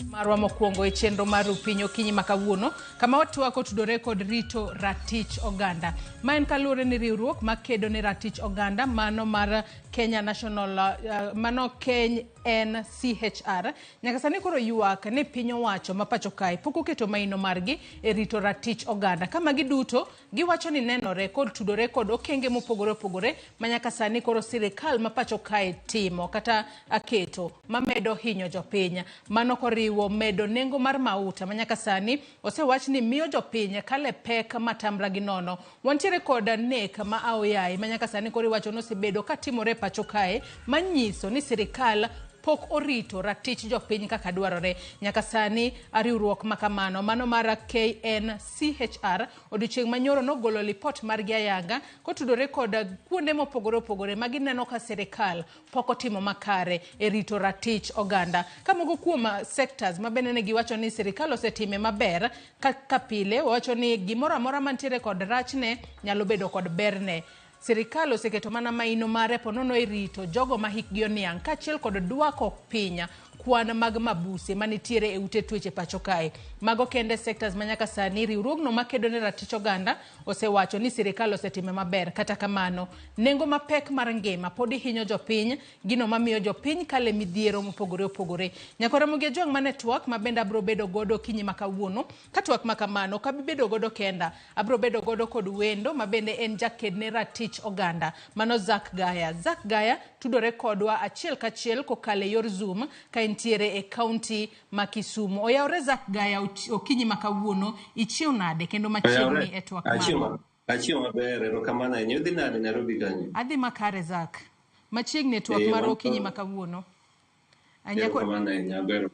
Marwa mokwongo e chenro mar Rupiny okinyi ma kawuono kama watwak otudore kod rito ratich oganda. Ma en kaluwore ni riwruok makedo ne ratich oganda mano mar Kenya National mano KNCHR nyaka sani koro ywak ni piny owacho ma pacho kae pok oketo maino margi e rito ratich oganda. Ka magi duto giwacho ni nenore kod tudore kod okenge mopogore opogore ma nyaka sani koro sirikal ma pacho kae timo kata keto mamedo hinyo jopiny. Mano koriwo medo nengo mar mauta ma nyaka sani osewach ni miyo jopiny kale pek matamra gi nono. Wantiere kod nek ma aoyaye ma nyaka sani koro iwacho ni osebedo katimore e pacho kae manyiso ni sirikal pok orito ratich jopiny kaka dwarore. Nyaka sani riwruok ma kamano mano mar KNCHR odiochieng' manyoro nogolo lipot margi ayanga kotudore kod kuonde mopogore opogore ma gineno ka sirikal pok otimo makare e rito ratich oganda. Ka moko kuom sectors ma bende ne giwacho ni sirikal osetime maber kaka pile wawacho ni gimoro amora mantiere kod rachne nyalo bedo kod berne. Sirikal oseketo mana maino mare ponono e rito jogo ma hikgi oniang' kaachiel kod dwako piny kwan mag mabuse manitiere e ute twech e pacho kae. Mago kende sectors ma nyaka sani riwruogno makedo ne ratich oganda osewacho ni sirikal osetime maber. Kata kamano, nengo mapek mar ngima pod hinyo jopiny, gino mamiyo jopiny kale midhiero mopogore opogore. Nyakwa Ramogi Ajwang' mane twak ma bende abro bedo godo okinyi ma kawuono. Ka twak ma kamano ok abi bedo godo kenda, abro bedo godo kod wendo ma bende en jaked ne ratich oganda, mano Zack Gaya. Zack Gaya tudore kodwa achiel kachiel kokalo e yor Zoom ka entiere e kaunti ma Kisumu. Oyawre Zack Gaya okinyi ma kawuono, ichiew nade kendo machiegni e twak marwa? Achiew maber, erokamano ahinya. Idhi nade Nairobi kanyo? Adhi makare Zack. Machiegni e twak marwa okinyi ma kawuono. Erokamano ahinya, aber.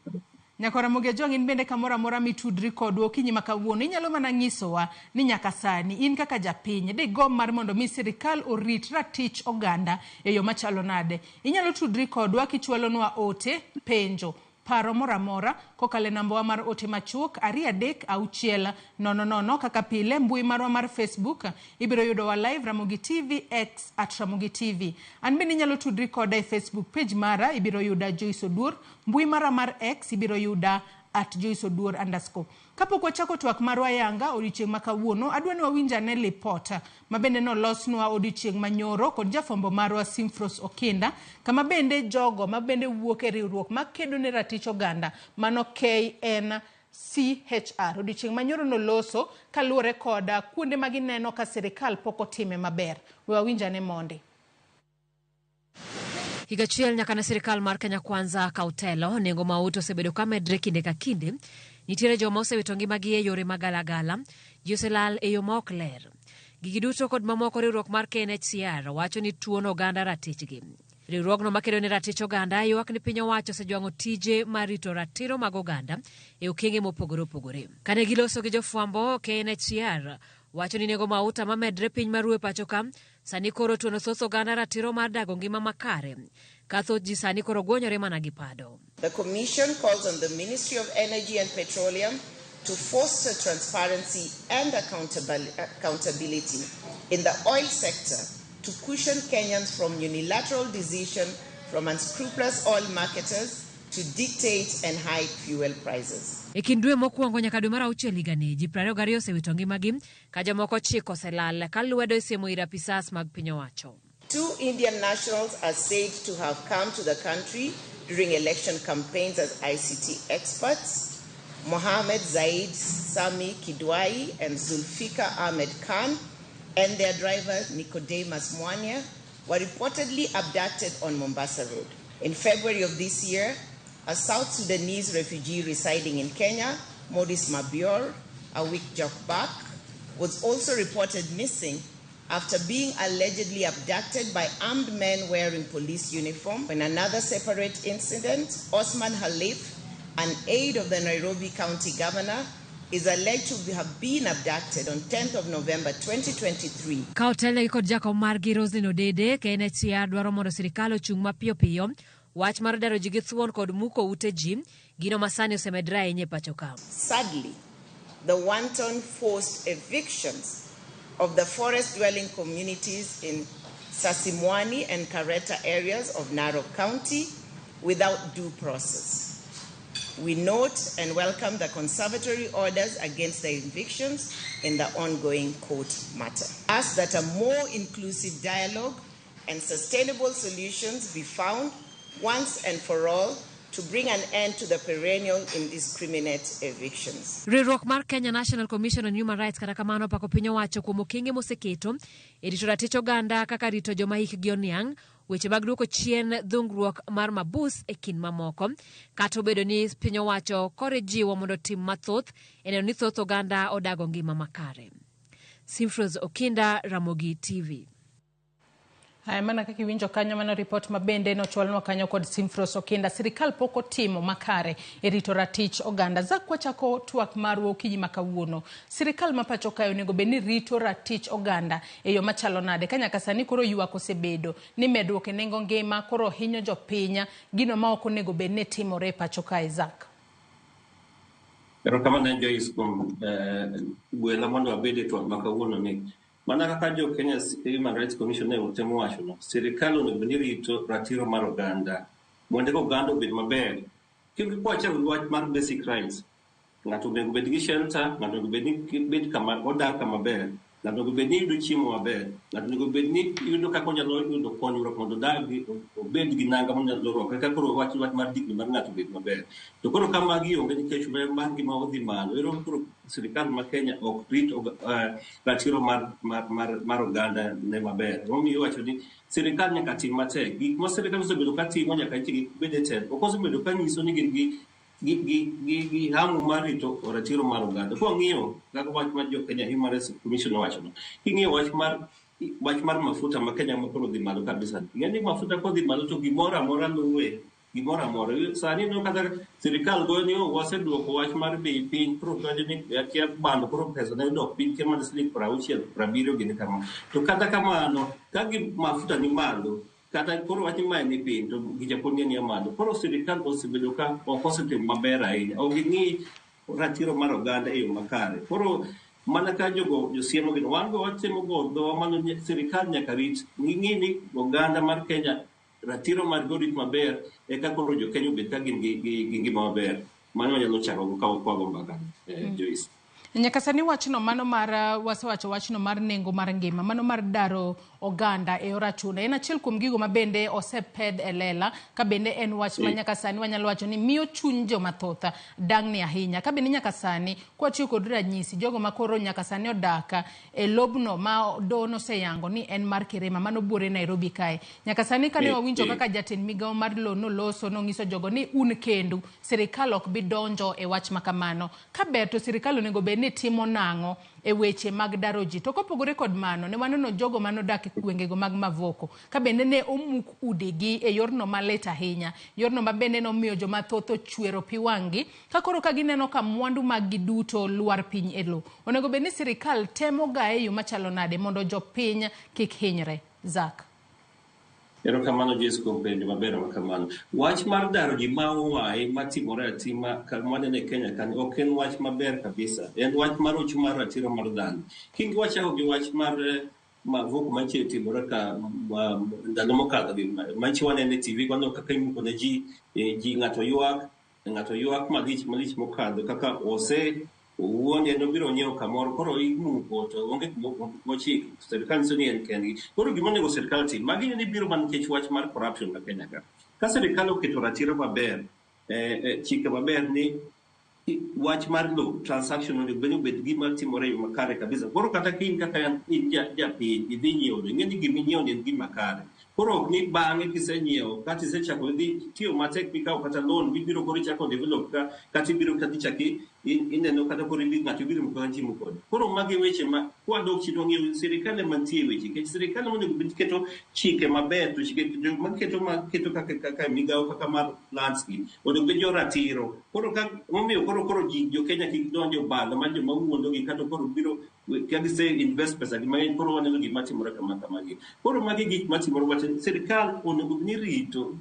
Nyakwa Ramogi Ajwang' in bende kamoro amora mitudri kodwa okinyi ma kawuono inyalo mana nyisowa ni nyaka sani in kaka japiny digomb mar mondo mi sirikal orit ratich oganda e yo machalo nade. Inyalo tudri kodwa kichwalonwa ote, penjo, paro moro amora kokalo e nambawa mar ote machuok 23600. Kaka pile mbui marwa mar Facebook ibiro yudowa live Ramogi TV, X at Ramogi TV. An bende inyalo tudri koda e Facebook page mara ibiro yuda Joyce Oduor, mbui mara mar X ibiro yuda at Joyce Oduor underscore. Kapok wachako twak marwa yanga odiochieng' ma kawuono, adwa ni wawinj ane lipot ma bende nolosnwa odiochieng' manyoro kod jafwambo marwa Simfros Okinda, kama bende jogo ma bende wuok e riwruok makedo ne ratich oganda mano KNCHR odiochieng' manyoro noloso kaluwore kod kuonde ma gineno ka sirikal pok otime maber. We wawinj ane mondi. Higa achiel nyaka ne sirkal mar Kenya Kwanza kaw telo, nengo mauta osebedo ka medre kinde ka kinde. Nitiere joma osewito ngimagi e yore magalagala, ji oselal e yo ma ok ler. Gigi duto kod mamoko riwruok mar KNHCR wacho ni tuono oganda ratichgi. Riwruogno makedo ne ratich oganda ywak ni piny owacho osejwang'o tije mar rito ratiro mag oganda e okenge mopogore opogore. Kane giloso gi jofwambo, KNHCR wacho ni nengo mauta mamedre piny maru e pacho ka Sani koro tuono thoth oganda ratiro mar dago ngima makare, ka thoth ji sani koro gwonyore mana gi pado. The Commission calls on the Ministry of Energy and Petroleum to foster transparency and accountability in the oil sector to cushion Kenyans from unilateral decision from unscrupulous oil marketers to dictate and hike fuel prices. E kind dwe mokwongo nyaka dwe mar auchiel higani, ji 22 osewito ngimagi ka jomoko ochiko oselal ka lwedo isiemo ir apisas mag piny owacho. Two Indian nationals are said to have come to the country during election campaigns as ICT experts, Mohammed Zaid Sami Kidwai and Zulfikar Ahmed Khan, and their driver Nicodemus Mwania, were reportedly abducted on Mombasa Road. In February of this year, a South Sudanese refugee residing in Kenya, Maurice Mabior, a week back, was also reported missing after being allegedly abducted by armed men wearing police uniform. In another separate incident, Osman Halif, an aide of the Nairobi County Governor, is alleged to have been abducted on 10th of November 2023. Ka otelnegi kod jakom margi Roselyn Odede, KNHCR dwaro mondo sirikal ochung' mapiyo piyo wach mar daro ji gi thuon kod muko ute ji, gino ma sani osemedre ahinya e pacho ka. Sadly, the wanton forced evictions of the forest-dwelling communities in Sasimwani and Kareta areas of Narok County without due process. We note and welcome the conservatory orders against the evictions in the ongoing court matter. Ask that a more inclusive dialogue and sustainable solutions be found once and for all to bring an end to the perennial indiscriminate evictions. Riwruok mar Kenya National Commission on Human Rights kata kamano opako piny owacho kuom okenge moseketo e rito ratich oganda kaka rito joma hikgi oniang', weche mag duoko chien dhungruok mar mabus e kind mamoko. Kata obedo ni piny owacho kore jiwo mondo otim mathoth e neno ni thoth oganda odago ngima makare. Simfros Okinda, Ramogi TV. Haya, mana kaka iwinjo kanyo, mano ripot ma bende nochwalnwa kanyo kod Simfros Okinda. Sirikal pok otimo makare e rito ratich oganda. Zak, wachako twak marwa okinyi ma kawuono. Sirikal ma pacho kae onego bed ni rito ratich oganda e yo machalo nade? Ka nyaka sani koro ywak osebedo ni medruok e nengo ngima koro hinyo jopiny, gino ma ok onego bed ni timore e pacho kae, Zak. Erokamano Joyce kuom gwela mondo abed e twak ma kawuono ni. Mana kaka jo Kenya Human Rights Commission ne otemo wachono, sirikal onego bed ni rito ratiro mar oganda mondo eka oganda obed maber. Kwachako gi wach mar basic rights, ng'ato onego bed gi shelter, ng'ato onego bed ni bet kama odak kama ber, ng'ato onego bed ni yudo chiemo maber, ng'ato onego bed ni yudo kaka onyalo yudo konyruok mondo odag obed gi nanga monyalo rwako eka koro wach mar dignity mar ng'ato obed maber. To koro ka magi onge nikech ber mar ngima odhi malo, ero koro sirikal ma Kenya ok rit ratiro mar oganda ne maber. Emomiyo iwacho ni sirikal nyaka tim matek. Gik ma sirikal osebedo ka timo nyaka nchi gibed e telo, ok osebedo ka nyiso ni gin gi hamu mar rito ratiro mar oganda. Kwang'iyo kaka wach mar jo Kenya Human Rights Commission owachono, king'iyo wach mar mafuta ma Kenya ma koro odhi malo kabisa. Ing'e ni mafuta kodhi malo to gimoro amora luwe, gimoro amora. Sani ineno kata sirikal goyo ni waseduoko wach mar bei piny, koro donjo ni akia bando koro pesa ne odok piny kia mana siling 60, 70 gini kama. To kata kamano, ka gi mafuta ni malo, kata koro wach ni mae ni piny to gicha pod ni malo. Koro sirikal osebedo ka ok osetimo maber ahinya. Ok ging'i ratiro mar oganda e yo makare. Koro mana ka jogo josiemo gino, wan go watemo go dhowa mano sirikal nyaka rit ng'i ni oganda mar Kenya ratiro margi orit maber eka koro jo Kenya obed ka gin gi ngima maber. Mano wanyalo chako go ka wago mbaka, Joyce. Nyaka sani wachno mano mar wasewacho wachno mar nengo mar ngima, mano mar daro oganda e yor achuna en achiel kuom gigo ma bende osepedh e lela, ka bende en wach ma nyaka sani wanyalo wacho ni miyo chuny joma thoth dang'ni ahinya. Ka bende nyaka sani kwatiyo kod ranyisi jogo ma koro nyaka sani odak e lobno ma doho noseyango ni en mar Kerema mano buore Nairobi kae. Nyaka sani kane wawinjo kaka jatend migawo mar lowo noloso nong'iso jogo ni un kendu, sirikal ok bi donjo e wach ma kamano. Ka ber to sirikal onego bed ni timo nang'o e weche mag daro ji. To kopogore kod mano, ne waneno jogo manodak e gwengego mag Mavoko, ka bende ne omuk udegi e yorno malit ahinya. Yorno ma bende nomiyo joma thoth ochwero pi wang'gi, ka koro ka gineno ka mwandu mag gi duto lwar piny e lowo. Onego bed ni sirikal temo ga e yo machalo nade mondo jopiny kik hinyre. Zak. Erokamano Joyce kuom penjo maber ma kamano. Wach mar daro ji ma oae matimore atima waneno e Kenya kani ok en wach maber kabisa. En wach mar rocho mar ratiro mar dhano. Kingi wachako gi wach mar Mavoko mantie timore ka ndalo mokadho gi mantie waneno e TV waneno kaka imuko ne ji, ji ng'ato ywak malich malich mokadho kaka ose owuonde nobiro nyiewo kamoro koro imuko to onge mochik sirikal nyiso ni en kendgi. Koro gima onego sirikal tim, magi ni biro mana nikech wach mar corruption ma Kenya ka. Ka sirikal oketo ratiro maber, chike maber ni wach mar lowo transaction onego bed ni obed gima timore e yo makare kabisa. Koro kata ka in kaka in japiny idhi nyiewo, ing'e ni gima inyiewo ni en gima kare. Koro ok ni bang'e kisenyiewo kata isechako idhi tiyo matek mikawo kata loan mibiro koro ichako develop ka kata ibiro kata ichaki ineno kata koro idhi ng'ato ibiro muko kata kode. Koro magi weche ma kwadok chien wang'iyo sirikal ema nitie e weche nikech sirikal ema onego bed keto chike maber to chike joma keto kaka migawo kaka mar lands gi onego bed jo ratiro. Koro ka momiyo koro ji jo Kenya kik donj e obadho mar joma wuondo gi kata koro biro Ka gise invest pesa gi mang'eny, koro waneno gima timore kama kamagi. Koro magi gik matimore, wach sirikal onego bed ni rito.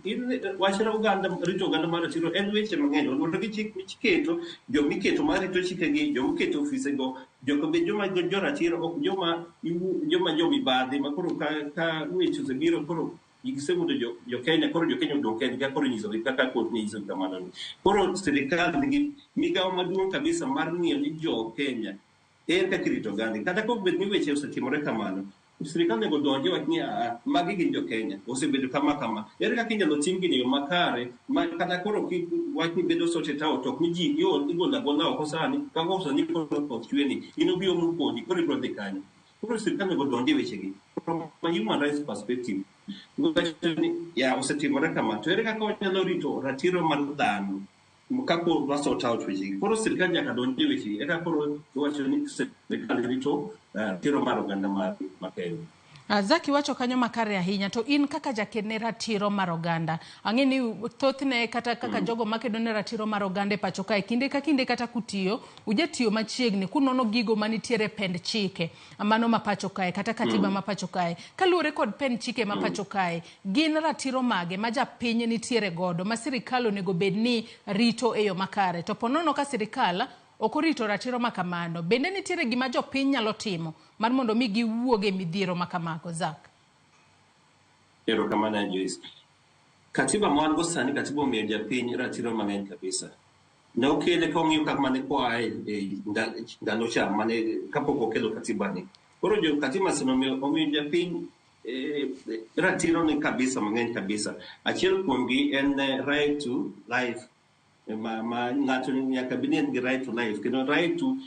Wach oganda, rito oganda mar ratiro en weche mang'eny. Oluwore gi chik miketo, jomiketo marito chikegi, jomiketo ofisego, jok bed joma joratiro, ok joma jomibadhi ma koro ka weche osebiro, koro gisewuondo jo Kenya, koro jo Kenya odong' kendgi ka koro inyisogi kaka kot ne nyisogi kamano ni. Koro sirikal nigi migawo maduong' kabisa mar ng'iyo ni jo Kenya ere kaka irito ogandagi. Kata kobet ni weche osetimore kamano, sirikal onego donji wach ni aa, magi gin jo Kenya, osebedo kama kama. Ere kaka inyalo tim gini e yo makare ma kata koro kik wach ni bedo sorted out, ok ni ji igolo agola oko sani, kaka sani koro koth chwe ni, in obi omo kodi, koro ibiro dhi kanye. Koro sirikal onego donji e wechegi from a human rights perspective. Wacho ni ya osetimore kama, to ere kaka wanyalo rito ratiro mar dhano kako wa sort out wechegi. Koro sirikal nyaka donj e wechegi, eka koro iwacho ni sirikal rito ratiro mar oganda mar Kenya. Zaki wacho kanyo makare ahinya, to in kaka jaked ne ratiro mar oganda, ang'e ni thothne kata kaka jogo makedo ne ratiro mar oganda e pacho kae, kinde ka kinde kata kutiyo, ujatiyo machiegni kunono gigo manitiere pend chike mano ma pacho kae, kata katiba ma pacho kae. Kaluwore kod pend chike ma pacho kae, gin ratiro mage ma japiny nitiere godo ma sirikal onego bed ni rito e yo makare? To ponono ka sirikal ok orito ratiro ma kamano, bende nitiere gima jopiny nyalo timo mar mondo mi giwuog e midhiero ma kamago, Zak? Erokamano, Joyce. Katiba ma wan go sani, katiba omiyo japiny ratiro mang'eny kabisa. Ne okele ka ong'iyo kaka mane koa e ndalo cha mane kapok okelo katiba ni. Koro jo katiba sani omiyo japiny ratiro ni kabisa mang'eny kabisa. Achiel kuomgi en right to life. Ma ng'ato nyaka bed ni en gi right to life, kendo right to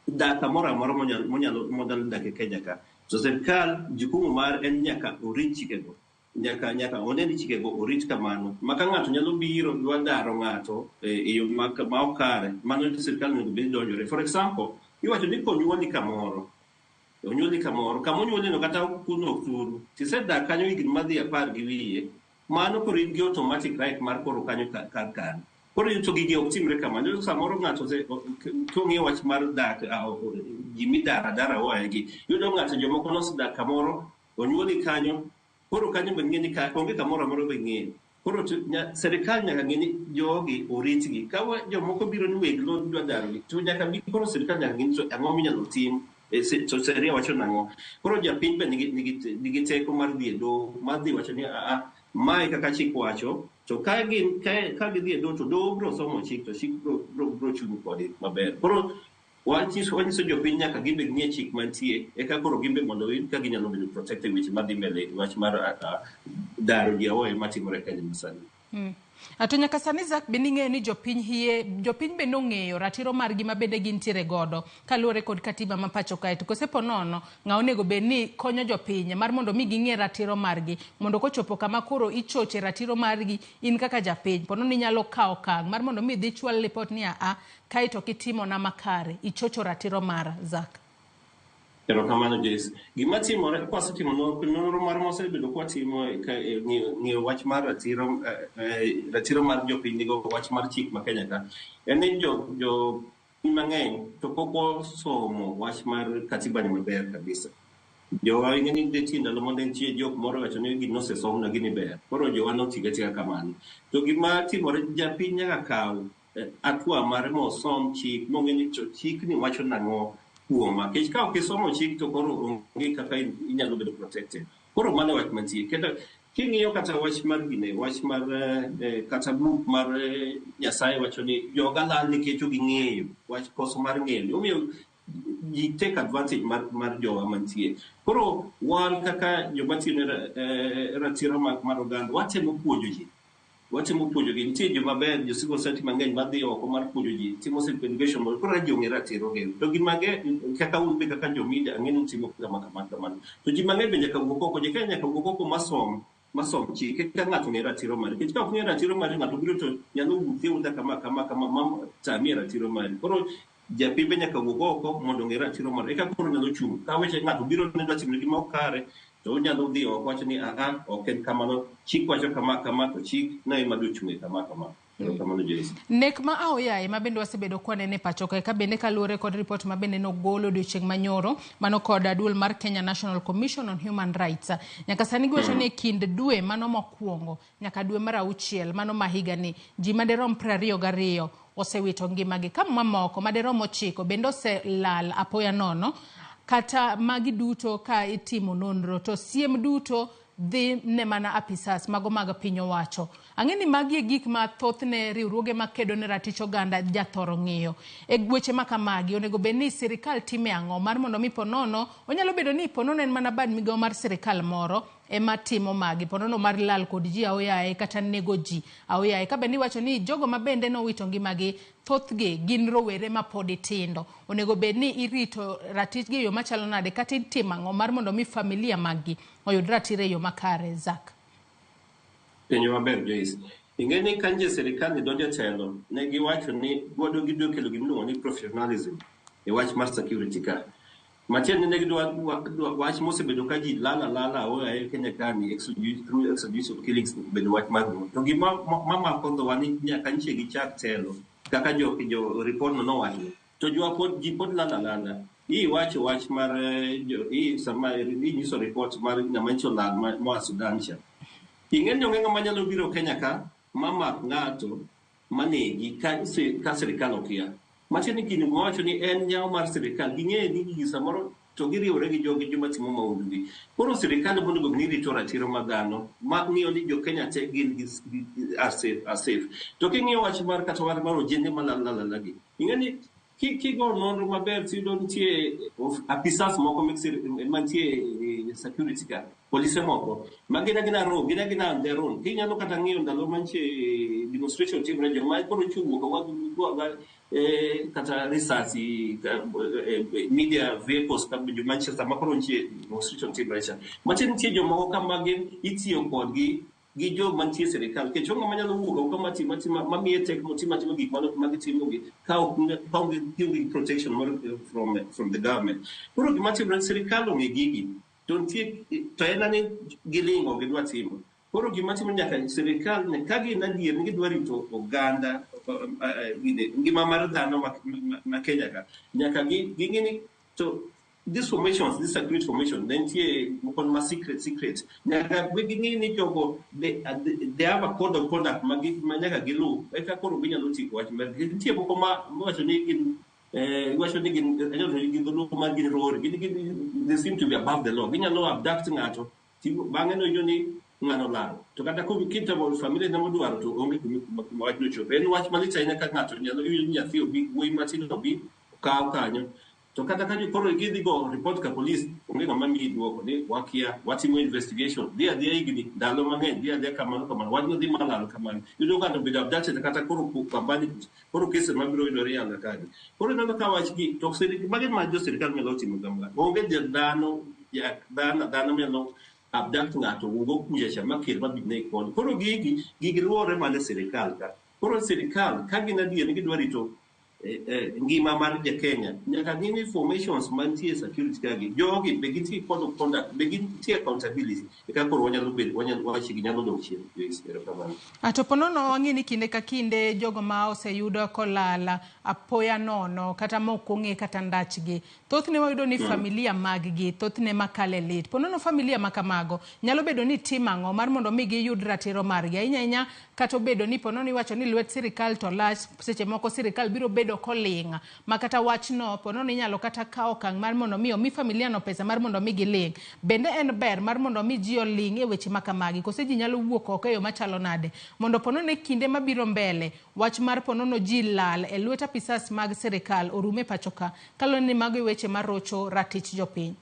dak kamoro amora monyalo dak e Kenya ka. To sirkal jukumu mar en nyaka orit chikego. Nyaka one ni chikego orit kamano. Ma ka ng'ato nyalo biro dwa daro ng'ato e yo ma ok kare, mano sirkal onego bed ni donjore. For example, iwacho ni konyuoli kamoro, onyuoli kamoro, kama onyuolino kata kuno ok thuru, tisedak kanyo higni madhi 10 gi wiye, mano koro in gi automatic right mar koro kanyo kar kani. Koro to gigi ok timre kamano. Samoro ng'ato kong'iyo wach mar dak, ji midaro adara oae gi. Iyudo ng'ato jomoko nosedak kamoro, onyuoli kanyo, koro kanyo be ng'e ni onge kamoro amora be ng'eyo. Koro sirikal nyaka ng'e ni jogi oritgi. Ka jomoko biro ni weg lowo dwa darogi, to nyaka bi koro sirikal nyaka ng'e ni to ang'o minyalo tim, to sheria wacho nang'o. Koro japiny be nigi teko mar dhi e doho, mar dhi wacho ni aa, mae kaka chik wacho, to ka gidhi e doho to doho biro somo chik, to chik biro chung' kodgi maber. Koro wanyiso jopiny nyaka gin be ging'e chik mantie, eka koro gin be mondo giyud ka ginyalo bedo protected weche madhi mbele, wach mar daro ji aoye matimore e Kenya masani. To nyaka sani, Zak, bende ing'eyo ni jopiny hie, jopiny bende ong'eyo ratiro margi ma bende gintiere godo kaluwore kod katiba ma pacho kae, to kose po nono ng'a onego bed ni konyo jopiny mar mondo mi ging'e ratiro margi, mondo kochopo kama koro ichoche ratiro margi in kaka japiny, po nono inyalo kawo okang' mar mondo mi idhi chwal ripot ni aa, kae to kitimona makare, ichocho ratiro mara, Zak? Erokamano, Joyce. Gima timore, kwasetimo nonro mar mosebedo kwatimo ng'iyo wach mar ratiro mar jopiny nigo wach mar chik ma Kenya ka, en ni jo mang'eny to pok osomo wach mar katiba ni maber kabisa. Jowa ing'e ni nitie ndalo mane nitie jok moro wacho ni gini nosesomna gini ber. Koro jowa notiga tiga kamano. To gima timore, japiny nyaka kaw hatua mare mosom chik, mong'e ni to chikni wacho nang'o kuoma. Nikech ka ok isomo chik to koro onge kaka inyalo bedo protected. Koro mano e wach mantie. Kendo king'iyo kata wach mar gine, wach mar kata buk mar Nyasaye wacho ni joga lal nikech ok ging'eyo, wach koso mar ng'eyo. Omiyo ji take advantage mar jowa mantie. Koro wan kaka joma tiyo ne ratiro mar oganda, watemo puonjo ji. Watemo puonjo gi. Nitie joma ber, jo civil society mang'eny madhi oko mar puonjo ji, timo civic education mondo koro ji ong'e ratiro gi. To ji mang'eny, kaka un be kaka jo media, ang'e ni utimo kama kama kamano. To ji mang'eny be nyaka wuok oko, jo Kenya nyaka wuok oko masom chik, eka ng'ato ong'e ratiro mare. Nikech ka ok ong'e ratiro mare, ng'ato biro to nyalo wuothi awuotha kama kama kama ma tami e ratiro mari. Koro japiny be nyaka wuok oko mondo ong'e ratiro mare, eka koro nyalo chung'. Ka weche ng'ato biro ne dwa timo gima ok kare, to onyalo dhi oko wacho ni aa, ok en kamano, chik wacho kama kama, to chik na ema dwa chung' e kama kama. Erokamano Joyce. Nek ma aoyaye ma bende wasebedo kwanene e pacho kae ka bende kaluwore kod ripot ma bende nogol odiochieng' manyoro mano kod duol mar Kenya National Commission on Human Rights. Nyaka sani giwacho ni e kind dwe mano mokwongo nyaka dwe mar auchiel mano ma higani ji maderom 22 osewito ngimagi ka mamoko maderom 9 bende oselal apoya nono kata magi duto ka itimo nonro to siem duto dhi ne mana apisas mago mag piny owacho. Ang'e ni magi e gik ma thothne riwruoge makedo ne ratich oganda jathoro ng'iyo. E weche ma kamagi onego bed ni sirikal time ang'o mar mondo mi ponono onyalo bedo ni ponono en mana bad migawo mar sirikal moro ema timo magi ponono mar lal kod ji aoyaye kata nego ji aoyaye ka bende iwacho ni jogo ma bende nowito ngimagi thothgi gin rowere ma podi tindo. Onego bed ni irito ratichgi e yo machalo nade kata itimo ang'o mar mondo mi familia maggi oyud ratiro e yo makare Zack? Penjo maber Joyce. Ing'e ni ka nje sirikal ni donjo e telo, ne giwacho ni godo gidwa kelo gimiluongo ni professionalism e wach mar security ka. Matiende ni ne gidwa wach mosebedo ka ji lal alala aoyaye e Kenya ka ni through extrajudicial killings obedo wach mar duong'. To gima mamako dhowa ni nyaka nche gichak telo kaka jo report no nowacho to jwa pod ji pod lal alala. Iwacho wach mar sama inyiso report mar ng'ama nyicho lal moa Sudan cha. Ing'e ni onge ng'ama nyalo biro Kenya ka mamak ng'ato manegi ka sirikal okia. Matiende ni gini wacho ni en nyawo mar sirikal. Ging'eyo ni gigi samoro to giriwore gi jogi joma timo mahundu gi. Koro sirikal monego bed ni rito ratiro mag dhano ma ng'iyo ni jo Kenya te gin gi are safe. To king'iyo wach mar kata wach mar ojende malal lal gi. Ing'e ni kigo nonro maber tiyudo nitie apisas moko mantie security ka, polise moko ma gin agina rogue, gin agina on their own. Kinyalo kata ng'iyo ndalo mantie demonstration timre joma koro chowuok wa kata risasi media vehicles ka jo Manchester ma koro nitie demonstration timre cha. Matiende nitie jomoko ka ma gin itiyo kodgi gi joma nitie e sirikal nikech onge ng'ama nyalo wuok oko matima mamiye teko motimo atima gik ma gitimogi ka ok onge protection moro from the government. Koro gima timore sirikal ong'e gigi to nitie to en ani giling' ok gidwa timo. Koro gima timore nyaka sirikal ka gin adier ni gidwa rito oganda ngima mar dhano ma Kenya ka nyaka ging'e ni to these formations, these security formation, ne nitie moko ma secret nyaka ging'e ni jogo they have a code of conduct ma nyaka giluw eka koro ginyalo tieko wach mar nitie moko ma wacho ni gin iwacho ni gin anyalo gin dholuo mar gin rori gin they seem to be above the law. Ginyalo abduct ng'ato bang'e no yudo ni ng'ano lal to kata kitamo familia ne modwaro to onge kuma wachno chopo. En wach malich ahinya ka ng'ato nyalo yudo ni nyathi obi wuoyi matin obi okaw kanyo to kata ka koro gidhi go report ka police onge ng'ama miyi duoko ni wakia watimo investigation dhi adhiya higni ndalo mang'eny dhi adhiya kamano kamano wachno dhi malal kamano yudo ka ng'ato obedo abducted kata koro kambani koro kese mabiro yudore yanga kanyo. Koro ineno ka wach gi to magi ma jo sirikal nyalo timo kamano. Onge dhano dhano nyalo abduct ng'ato wugo kucha cha makel mabidne koni. Koro gigi luwore mana e sirikal ka. Koro sirikal ka gin adier ni gidwa rito ngima mar ja Kenya nyaka ging'i formations mantie e security ka gi jogi be gintie code of conduct be gintie accountability eka koro wanyalo bedo wanyalo wach gi nyalo dok chien. Erokamano. To ponono wang'e ni kinde ka kinde jogo ma oseyudo kolal apoya nono kata ma ok ong'e kata ndachgi thothne wayudo ni familia mag-gi thothne makale lit. Ponono familia ma kamago nyalo bedo ni timo ang'o mar mondo mi giyud ratiro margi ahinya ahinya kata obedo ni ponono iwacho ni lwet sirikal to lach seche moko sirikal biro bedo koling' ma kata wachno ponono inyalo kata kawo okang' mar mondo mi omi familia no pesa mar mondo mi giling'. Bende en ber mar mondo mi ji oling' e weche ma kamagi kose ji nyalo wuok oko e yo machalo nade mondo ponono e kinde mabiro mbele wach mar ponono ji lal e lwet apisas mag sirikal orume pacho ka kaluwore ni mago e weche marocho ratich jopiny.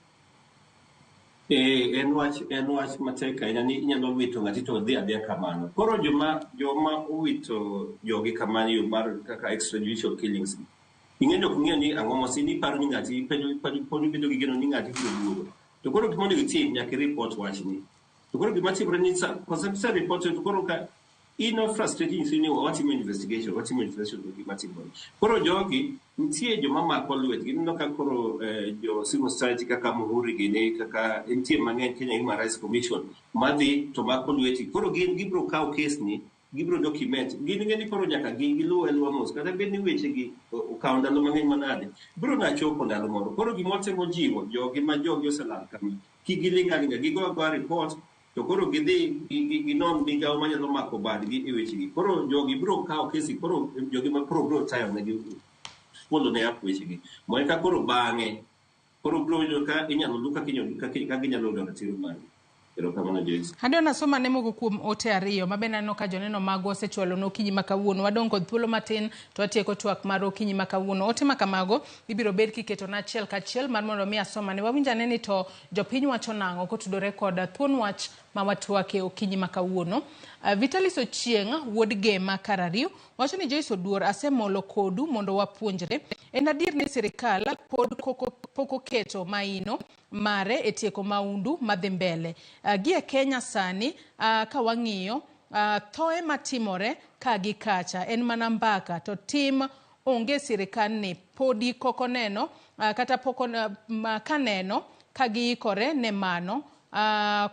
En wach matek ahinya ni inyalo wito ng'ati to dhi adhiya kamano. Koro joma owito jogi kamano yo mar kaka extrajudicial killings ing'e ni ok ng'eyo ni ang'o mosini iparo ni ng'ati pod ibedo gi geno ni ng'ati biro duogo. To koro gima onego itim nyaka i report wachni. To koro gima timore ni sa report to koro ka in frustrated nyisi ni watimo investigation to gima timore. Koro jogi nitie joma mako lwetgi ineno ka koro jo civil society kaka Muhuri gini kaka nitie mang'eny Kenya Human Rights Commission madhi to mako lwetgi. Koro gin gibiro kawo case ni Gibiro document. Gin ing'e ni koro nyaka giluw aluwa mos. Kata bed ni weche gi okawo ndalo mang'eny manade. Biro na chopo ndalo moro. Koro gima watemo jiwo jogi ma jogi oselal kama. Kik giling' aling'a. Gigo agoa report to koro gidhi ginon migawo manyalo mako badgi e weche gi. Koro jogi biro kawo kesi. Koro jogi ma koro biro tayo negi follow ne up weche gi. Mondo eka koro bang'e koro biro yudo ka inyalo lu kaka ginyalo yudo ratiro margi. Erokamano Joyce. Adwa nasoma ne moko kuom ote ariyo ma bende aneno ka joneno magwa osechwalo ne okinyi ma kawuono. Wadong' kod thuolo matin to watieko twak mar okinyi ma kawuono. Ote ma kamago ibiro bed kiketona achiel kachiel mar mondo mi asomane. Wawinj ane ni to jopiny wacho nang'o kotudore kod thuon wach ma watwake okinyi ma kawuono. Vitalis Ochieng' wuod Gema Karariu wacho ni Joyce Oduor asemolo kodu mondo wapuonjre. En adier ni sirikal pod pok oketo maino mare e tieko maundu madhi mbele. Gie Kenya sani ka wang'iyo thoe matimore ka gi kacha en mana mbaka to tim onge sirikal ni podi kokoneno kata pok kaneno ka giikore ne mano.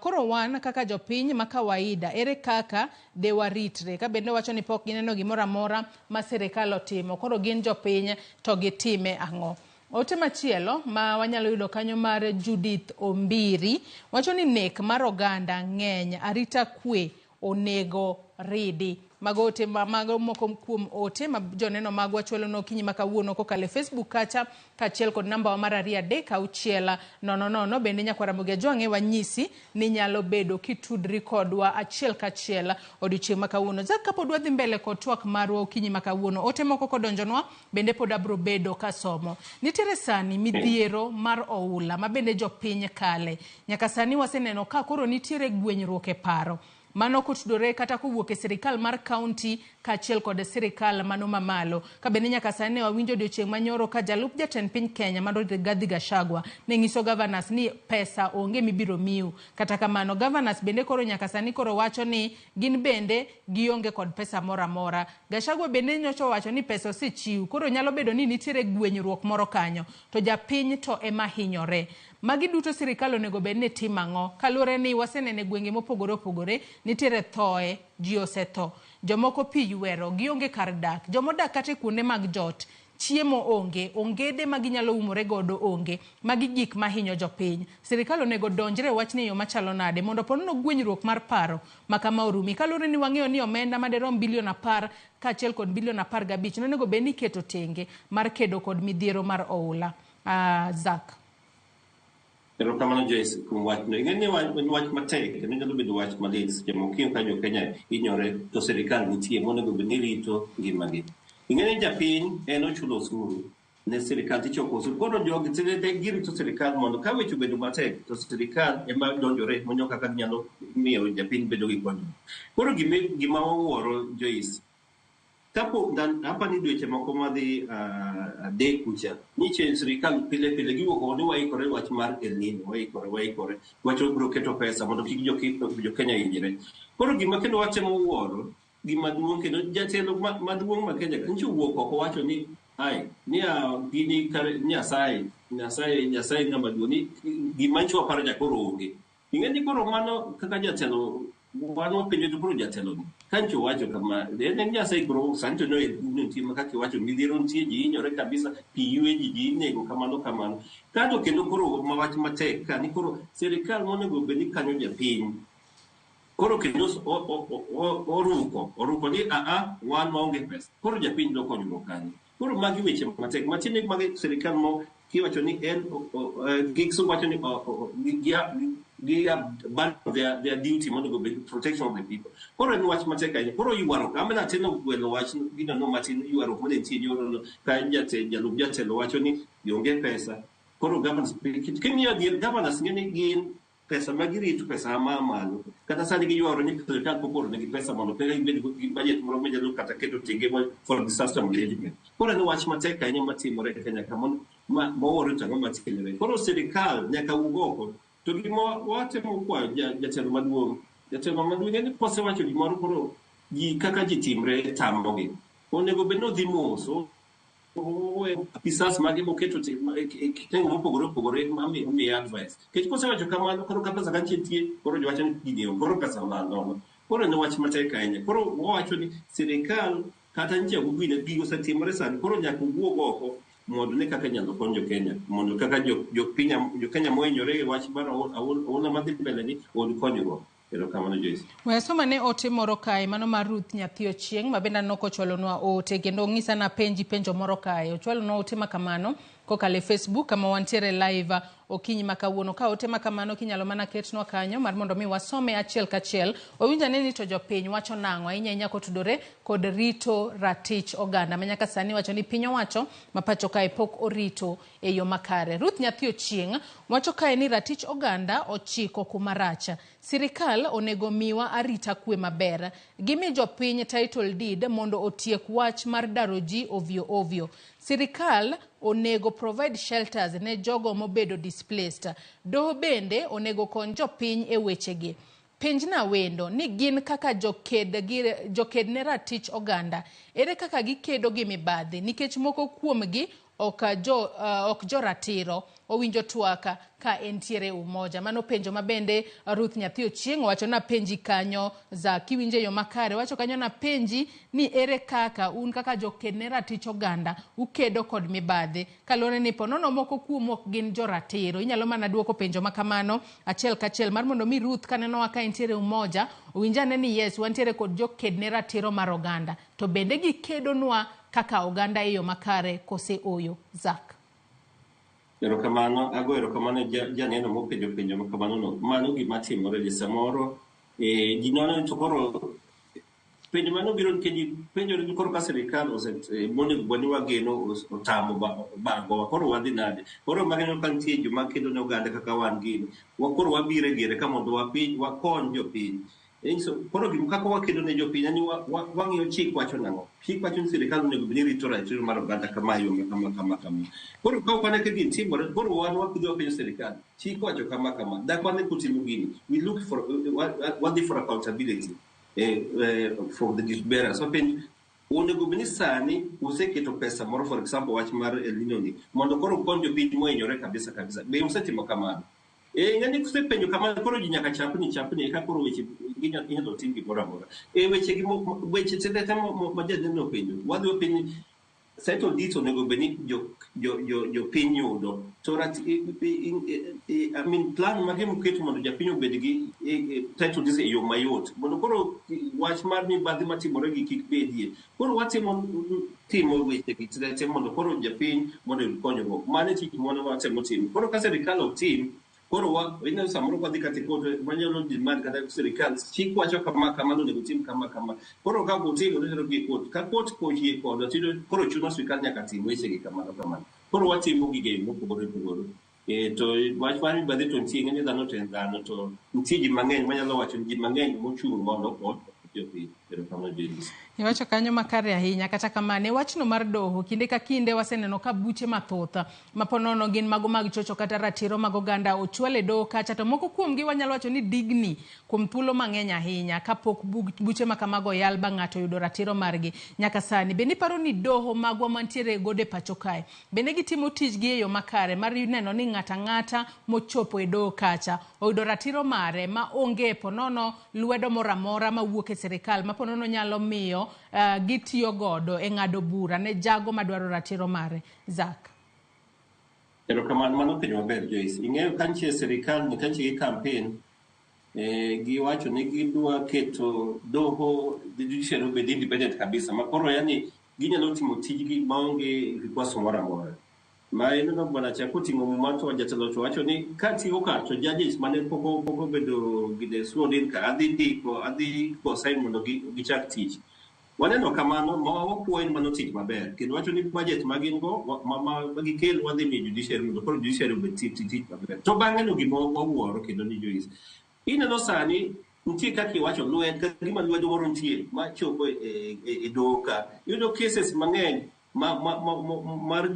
Koro wan kaka jopiny ma kawaida ere kaka de waritre? Ka bende wacho ni pok gineno gimoro amora ma sirikal otimo, koro gin jopiny to gitime ang'o? Ote machielo ma wanyalo yudo kanyo mar Judith Ombiri wacho ni nek mar oganda ng'eny, arita kwe onego ridi. Mago ote mago moko kuom ote ma joneno magwa chwalo no okinyi ma kawuono kokalo e Facebook kacha kaachiel kod namba wa mar 2 3 6 0 0. Bende nyakwar Ramogi Ajwang'e wanyisi ni nyalo bedo kitudri kodwa achiel kachiel odiochieng' ma kawuono. Zack, kapod wadhi mbele kod twak marwa okinyi ma kawuono, ote moko kodonjonwa bende pod abro bedo kasomo. Nitiere sani midhiero mar oula ma bende jopiny kale. Nyaka sani waseneno ka koro nitiere gwenyruok e paro. Mano kotudore kata kowuok e sirikal mar kaunti kaachiel kod sirikal mano mamalo. Ka bende nyaka sani ne wawinjo odiochieng' manyoro ka jalup jatend piny Kenya mano Rigathi Gachagua ne nyiso governors ni pesa onge mibiro miu. Kata kamano governors bende koro nyaka sani koro wacho ni gin bende gionge kod pesa moro amora. Gachagua bende nyocha owacho ni pesa osechiw, koro nyalo bedo ni nitiere gwenyruok moro kanyo, to japiny to ema hinyore. Magi duto sirikal onego bed ni timo ang'o? Kaluwore ni waseneno e gwenge mopogore opogore, nitiere thoe, ji osetho. Jomoko pi ywero, gionge kar dak. Jomodak kata e kuonde mag jot, chiemo onge, ongede ma ginyalo umore godo onge. Magi gik mahinyo jopiny. Sirikal onego donjre e wachni e yo machalo nade mondo ponono gwenyruok mar paro ma kama orumi. Kaluwore ni wang'eyo ni omenda maderom bilion 10 kaachiel kod bilion 15 nonego bed ni iketo tenge mar kedo kod midhiero mar oula. Zack. Erokamano Joyce kuom wachno. Ing'e ni en wach matek kendo nyalo bedo wach malit seche moko king'iyo ka jo-Kenya hinyore to sirikal nitie monego bed ni rito ngimagi. Ing'e ni japiny en ochulo osuru ne sirikal tichoko osuru. Koro jogi te girito sirikal mondo ka weche obedo matek to sirikal ema donjore manyo kaka ginyalo miyo japiny bedo gi konyruok. Koro gima wawuoro Joyce, kapo apa ni dweche moko madhi 3 kucha niche sirikal pile pile giwuok oko ni waikore wach mar El Nino, waikore waikore wach wabiro keto pesa mondo kik jo Kenya hinyre. Koro gima kendo watemo wuoro gima duong' kendo jatelo maduong' ma Kenya ka nyicha owuok oko wacho ni ai ni gini kare Nyasaye Nyasaye Nyasaye ng'ama duong' ni gima nyicha waparo cha koro onge. Ing'e ni koro mano kaka jatelo wan wapenjo to koro jatelo ni ka nyicha owacho kama en Nyasaye koro sani to no nitie ma kaka iwacho midhiero nitie ji hinyore kabisa pi ywe ji ji inego kamano kamano kato kendo koro ma wach matek ka ni koro sirikal monego bed ni kanyo japiny koro kendo oruko oruko ni aa wan waonge pesa koro japiny dwa konyruok kanye koro magi weche matek matiende magi sirikal mo kiwacho ni en gisungu wacho ni gi abandon their duty monego bed protection of the people. Koro en wach matek ahinya. Koro ywaruok amena teno gwelo wach gino no matin ywaruok mane nitie nyoro ka jalup jatelo wacho ni onge pesa. Koro governors king'iyo adier governors ng'e ni gin pesa ma girito pesa ma malo kata sani giywaro ni sirikal pok ooro negi pesa mondo kaka gibed gi budget moro manyalo kata keto tenge for disaster management. Koro en wach matek ahinya matimore e Kenya ka mowuoro to ang'o matimore. Koro sirikal nyaka wuog oko to gima watemo kwayo jatelo maduong' jatelo maduong' en ni kosewacho gimoro koro ji kaka ji timre tamogi. Onego bed ni odhi mos owe apisas mage moketo e kitengo mopogore opogore mamiye advice. Nikech kosewacho kamano koro ka pesa kanyo nitie koro jowacho ni gini koro pesa olal nono. Koro en wach matek ahinya. Koro wawacho ni sirikal kata nyicha gugine gigo osetimore sani, koro nyaka wuog oko mondo ne kaka inyalo kony jo Kenya, mondo kaka jo Kenya mohinyore e wach mar oula madhi mbele ni oyud konyruok. Erokamano, Joyce. We asoma ne ote moro kae, mano mar Ruth Nyathi Ochieng', ma bende aneno kochwalonwa ote, kendo ong'isa napenji penjo moro kae. Ochwalonwa ote ma kamano kokalo e Facebook kama wantiere live okinyi ma kawuono. Ka ote ma kamano kinyalo mana ketnwa kanyo mar mondo mi wasome achiel kachiel. Owinj ane ni to jopiny wacho nang'o ahinya ahinya kotudore kod rito ratich oganda ma nyaka sani wacho ni piny owacho ma pacho kae pok orito e yo makare. Ruth Nyathi Ochieng' wacho kae ni ratich oganda ochiko kuma rach. Sirikal onego miwa arita kwe maber. Gimi jopiny title deed mondo otiek wach mar daro ji ovyo ovyo. Sirikal onego provide shelters ne jogo mobedo displaced. Doho bende onego kony jopiny e wechegi. Penjna wendo ni gin kaka joked ne ratich oganda, ere kaka gikedo gi mibadhi nikech moko kuomgi ok jo ratiro owinjo twak ka entiere Umoja. Mano penjo ma bende Ruth Nyathi Ochieng' owacho napenji kanyo za kiwinjo e yo makare. Owacho kanyo napenji ni ere kaka un kaka joked ne ratich oganda ukedo kod mibadhi kaluwore ni ponono moko kuomu ok gin joratiro. Inyalo mana duoko penjo ma kamano achiel kachiel mar mondo mi Ruth kanenowa ka entiere Umoja owinj ane ni yes wantiere kod joked ne ratiro mar oganda to bende gikedonwa kaka oganda e yo makare kose oyo. Zak. Erokamano, ago erokamano janeno mopenjo penjo ma kamano no. Mano gima timore ji samoro ji nono to koro penjo mano biro nikech ji penjore ni koro ka sirikal ose monego bed ni wageno otamo bagowa koro wadhi nade? Koro magineno ka nitie joma kedo ne oganda kaka wan gini, koro wabiro e diere ka mondo wakony jopiny. Nyiso koro gima kaka wakedo ne jopiny en ni wang'iyo chik wacho nang'o. Chik wacho ni sirikal onego bed ni rito ratiro mar oganda kama yo ma kama kama kama. Koro ka ok wane ka gini timore, koro wan wapidho wapenjo sirikal. Chik wacho kama kama. Dak wane kutimo gini. We look for wadhi for accountability from the duty bearers. Wapenjo onego bed ni sani useketo pesa moro, for example wach mar El Nino ni, mondo koro ukony jopiny mohinyore kabisa kabisa. Be usetimo kamano? Ng'ani kusepenjo kamano koro ji nyaka chapni chapni eka koro weche inyalo tim gimoro amora. Weche gi weche te te ma janeno openjo, wadhi wapenjo title deeds onego bed ni jopiny yudo. To I mean plan mage muketo mondo japiny obed gi title deeds e yo mayot. Mondo koro wach mar mibadhi matimore gi kik bedie. Koro watimo timo weche gi te te mondo koro japiny mondo oyud konyruok. Mano e tich mano watemo timo. Koro ka sirikal ok tim, koro wa ineno samoro wadhi kata e court wanyalo demand kata sirikal chik wacho kama kama onego tim kama kama. Koro ka ok otimo to itero gi e court. Ka court oyie kodwa tiyudo koro chuno sirikal nyaka tim weche gi kamano kamano. Koro watimo gigo e yo mopogore opogore. To wach mar mibadhi to nitie, ing'e ni dhano to en dhano to nitie ji mang'eny manyalo wacho ni ji mang'eny mochung' mondo okony jopiny. Erokamano Joyce. Iwacho kanyo makare ahinya. Kata kamano, e wachno mar doho, kinde ka kinde waseneno ka buche mathoth ma ponono gin mago mag chocho kata ratiro mag oganda ochwal e doho kacha, to moko kuomgi wanyalo wacho ni digni kuom thuolo mang'eny ahinya kapok buche ma kamago oyal ba ng'ato oyudo ratiro margi. Nyaka sani, bende iparo ni doho magwa mantiere godo e pacho kae, bende gitimo tijgi e yo makare mar neno ni ng'ato ang'ata mochopo e doho kacha oyudo ratiro mare ma onge ponono lwedo moro amora mawuok e sirikal ma ponono nyalo miyo gitiyo godo e ng'ado bura ne jago madwaro ratiro mare? Zak. Erokamano, mano penjo maber Joyce. Ing'eyo ka nitie sirikal ni ka nitie gi campaign, giwacho ni gidwa keto doho, the judiciary obed independent kabisa ma koro yani ginyalo timo tijgi maonge vikwaso moro amora. Ma ineno bwana cha koting'o muma to jatelo to wacho ni ka tiyo ka to judges mane pok obedo gi sworn in ka adhi ndiko adhi go sign mondo gichak tich. Waneno kamano ma wapuoyo ni mano tich maber kendo wacho ni budget ma gin go ma gikel wadhi miyo judiciary mondo koro judiciary obed tich maber. To bang'e no gima wawuoro kendo ni Joyce, ineno sani nitie kaka iwacho lwet ka gima lwedo moro nitie machopo e doho ka. Iyudo cases mang'eny mar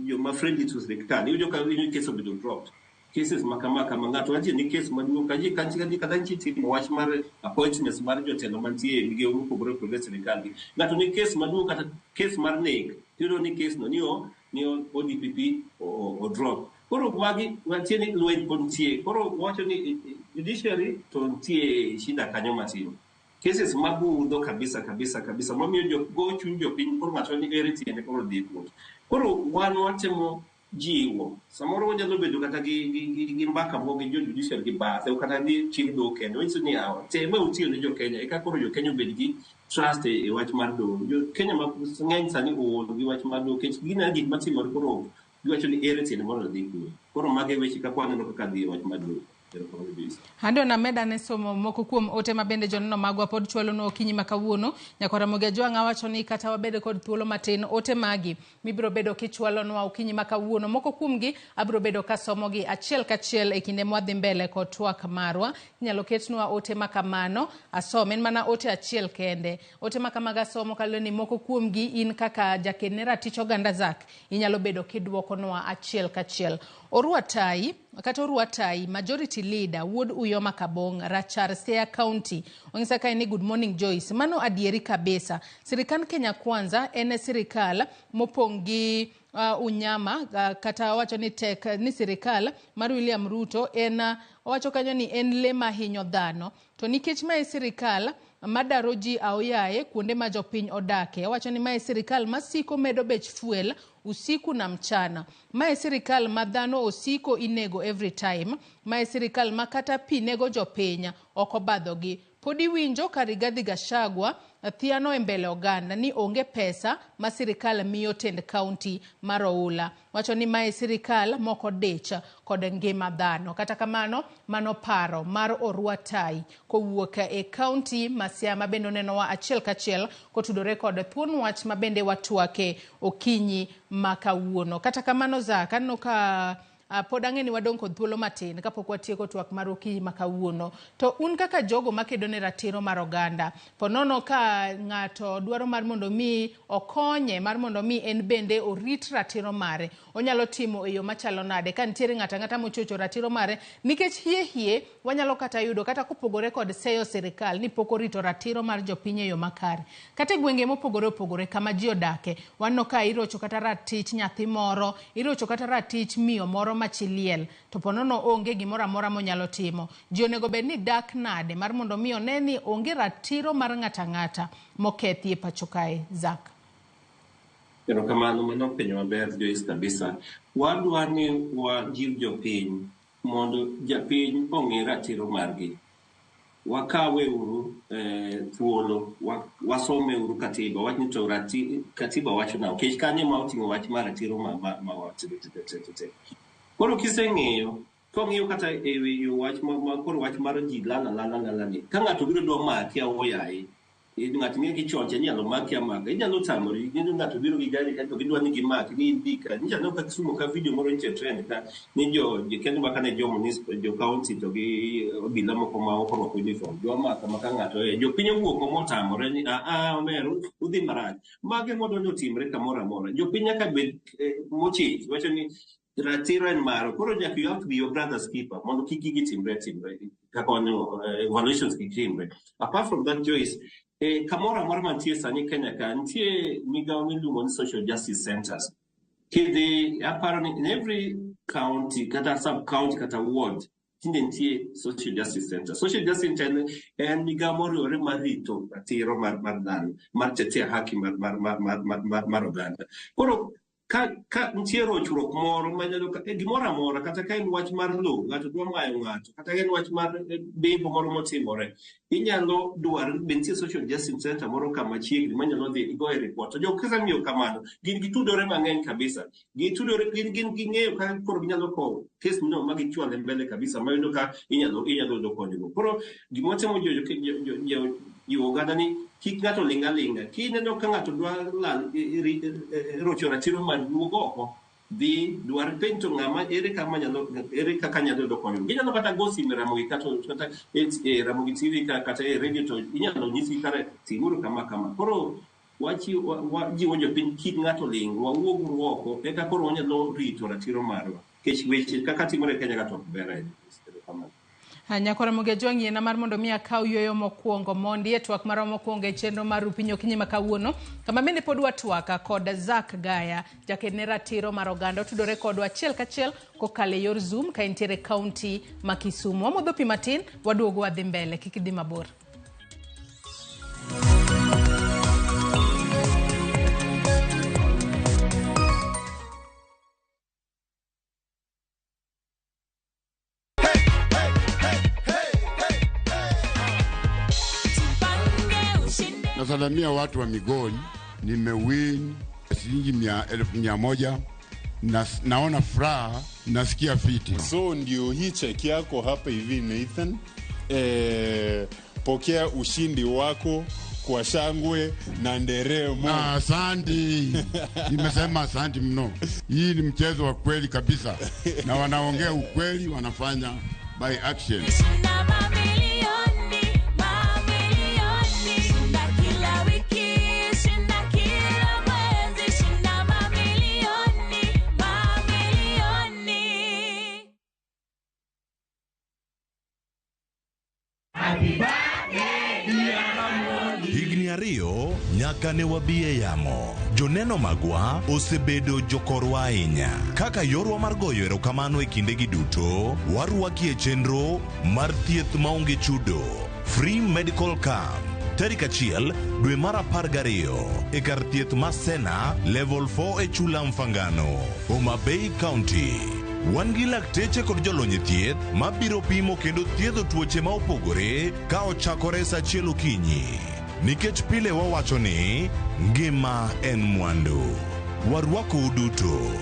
joma friendly to sirikal. Iyudo ka case obedo dropped. Cases ma kama kama ng'ato wacho ni case maduong' ka ji kata nitie timo wach mar appointments mar jotelo mantie e migewo mopogore opogore e sirikal gi. Ng'ato ni case maduong' kata case mar nek, tiyudo ni case no ni ODPP o drop. Koro magi wantie ni lweny pod nitie. Koro wacho ni judiciary to nitie shida kanyo matin. Cases mabudho kabisa kabisa kabisa mamiyo jo go chuny jopiny koro ng'ato ni ere tiende koro dhi e court. Koro wan watemo jiwo samoro wanyalo bedo kata gi mbaka moko gi jo judiciary gi bathe kata gi chik doho kende wanyiso ni yawa teme utiyo ne jo Kenya eka koro jo Kenya obed gi trust e wach mar doho. Jo Kenya mang'eny sani ool gi wach mar doho nikech gineno gik matimore koro giwacho ni ere tiende mondo odhi kure. Koro mago e weche kaka waneno kaka dhi e wach mar doho. Erokamano Joyce. Ando nameda ne somo moko kuom ote ma bende joneno magwa pod chwalonwa okinyi ma kawuono. Nyakwar Ramogi Ajwang' awacho ni kata wabedo kod thuolo matin, ote magi mibiro bedo kichwalonwa okinyi ma kawuono. Moko kuomgi abiro bedo kasomogi achiel kachiel e kinde mwadhi mbele kod twak marwa. Inyalo ketnwa ote ma kamano asom, en mana ote achiel kende. Ote ma kamago asomo kaluwore ni moko kuomgi in kaka jaked ne ratich oganda Zack inyalo bedo kidwokonwa achiel kachiel. Orua Tai kata Orua Tai, Majority Leader wuod Uyoma Kabong, Rachar Siaya County. Onyisa kae ni good morning Joyce. Mano adieri kabisa. Sirikand Kenya Kwanza en sirikal mopong' gi unyama kata owacho ni tek ni sirikal mar William Ruto en owacho kanyo ni en le mahinyo dhano. To nikech mae sirikal madaro ji aoyaye kuonde ma jopiny odake. Owacho ni mae sirikal masiko medo bech fuel usiku na mchana. Mae sirikal ma dhano osiko inego every time. Mae sirikal ma kata pi nego jopiny ok obadhogi. Pod iwinjo ka Rigathi Gachagua thiano e mbele oganda ni onge pesa ma sirikal miyo tend kaunti mar Oula. Wacho ni mae sirikal moko dich kod ngima dhano. Kata kamano, mano paro mar Orua Tai kowuok e kaunti ma Siaya ma bende onenowa achiel kachiel kotudore kod thuon wach ma bende watwake okinyi ma kawuono. Kata kamano Zack, aneno ka pod ang'e ni wadong' kod thuolo matin kapok watieko twak mar okinyi ma kawuono. To un kaka jogo makedo ne ratiro mar oganda, po nono ka ng'ato dwaro mar mondo mi okonye mar mondo mi en bende orit ratiro mare, onyalo timo e yo machalo nade ka nitiere ng'ato ang'ata mochocho ratiro mare? Nikech hie hie wanyalo kata yudo kata kopogore kod seyo sirikal ni pok orito ratiro mar jopiny e yo makare. Kata e gwenge mopogore opogore kama ji odake, waneno ka irocho kata ratich nyathi moro, irocho kata ratich miyo moro machi liel, to po nono onge gimoro amora monyalo timo. Ji onego bed ni dak nade mar mondo mi one ni onge ratiro mar ng'ato ang'ata mokethi e pacho kae, Zack? Erokamano, mano penjo maber Joyce kabisa. Wadwa ni wajiw jopiny mondo japiny ong'e ratiro margi. Wakawe uru thuolo, wasome uru katiba, wach ni to katiba wacho nang'o, nikech kanyo ema oting'o wach mar ratiro ma wacho te. Koro kiseng'eyo, kong'iyo kata e wi wach ma koro wach mar ji lala lala lala ni, ka ng'ato biro dwa maki aoyaye, ng'ato ng'e kichoche inyalo maki amaka, inyalo tamori, ing'e ng'ato biro gi gari kato gidwa ni gimaki, ni in dhi ka. Nyicha aneno ka Kisumu ka video moro nitie trend ka, ni jo kendo maka ne jo municipal, jo county to gi obila moko ma ok orwako uniform, dwa maka maka ng'ato e. Jopiny owuok motamore ni a a omer udhi marach. Mage modwa ni otimre kamoro amora. Jopiny nyaka bed mochich, wacho ni ratiro en maro. Koro nyaka you have to be your brother's keeper mondo kik gigi timre timre kaka waneno violations kik timre. Apart from that Joyce, kamoro amora mantie sani Kenya ka nitie migawo miluongo ni social justice centers. Kidhi aparo ni in every county kata sub county kata ward tinde nitie social justice center. Social justice center en migawo moriwore mar rito ratiro mar dhano, mar tetea haki mar oganda. Koro ka nitie rochruok moro manyalo gimoro amora, kata ka en wach mar lowo, ng'ato dwa mayo ng'ato, kata ka en wach mar bembo moro motimore, inyalo dwaro be nitie social justice center moro kama chiegni manyalo dhi igoye report. To jok kiseng'iyo kamano, gin gitudore mang'eny kabisa. Gitudore, gin ging'eyo kaka koro ginyalo kowo kes no ma gichwale mbele kabisa, mayudo ka inyalo yudo konyruok. Koro gima watemo jiwo oganda ni kik ng'ato ling' aling'a. Kineno ka ng'ato dwa lal rocho ratiro mari, wuog oko. Dhi dwar penj to ng'ama ere kama nyalo ere kaka nyalo yudo konyruok. Ginyalo kata go simu e Ramogi kata e Ramogi TV kata e radio to inyalo nyisgi kare timuru kama kama. Koro wajiwo jopiny kik ng'ato ling', wawuog uru oko eka koro wanyalo rito ratiro marwa. Nikech weche kaka timore e Kenya ka to ok ber ahinya. Erokamano. Nyakwar Ramogi Ajwang' yiena mar mondo mi akaw yueyo mokwongo mondi e twak marwa mokwongo e chenro mar Rupiny Okinyi ma kawuono, kama bende pod watwaka kod Zack Gaya, jaked ne ratiro mar oganda. Otudore kodwa achiel kachiel kokalo e yor Zoom ka entiere kaunti ma Kisumu. Wamodho pi matin, waduogo wadhi mbele, kik idhi mabor. Nasalamia watu wa Migori, nimewin shilingi 100,000 na naona furaha, nasikia fiti. So ndio hii cheki yako hapa hivi Nathan. Pokea ushindi wako kwa shangwe na nderemo. Asante, nimesema asante mno. Hii ni mchezo wa kweli kabisa, na wanaongea ukweli, wanafanya by action. Shinda mamilioni, mamilioni. Shinda kila wiki, shinda kila mwezi, shinda mamilioni, mamilioni. Higni 2 nyaka ne wabi e yamo. Joneno magwa osebedo jokorwa ahinya. Kaka yorwa mar goyo erokamano e kindegi duto, warwaki e chenro mar thieth maonge chudo. Free Medical Camp. Tarik 1 dwe mar 12 e kar thieth ma Sena Level 4 e Chula Mfangano, Homa Bay County. Wan gi lakteche kod jolony e thieth mabiro pimo kendo thiedho tuoche ma opogore ka ochakore sa 1 okinyi. Nikech pile wawacho ni ngima en mwandu. Warwakou duto.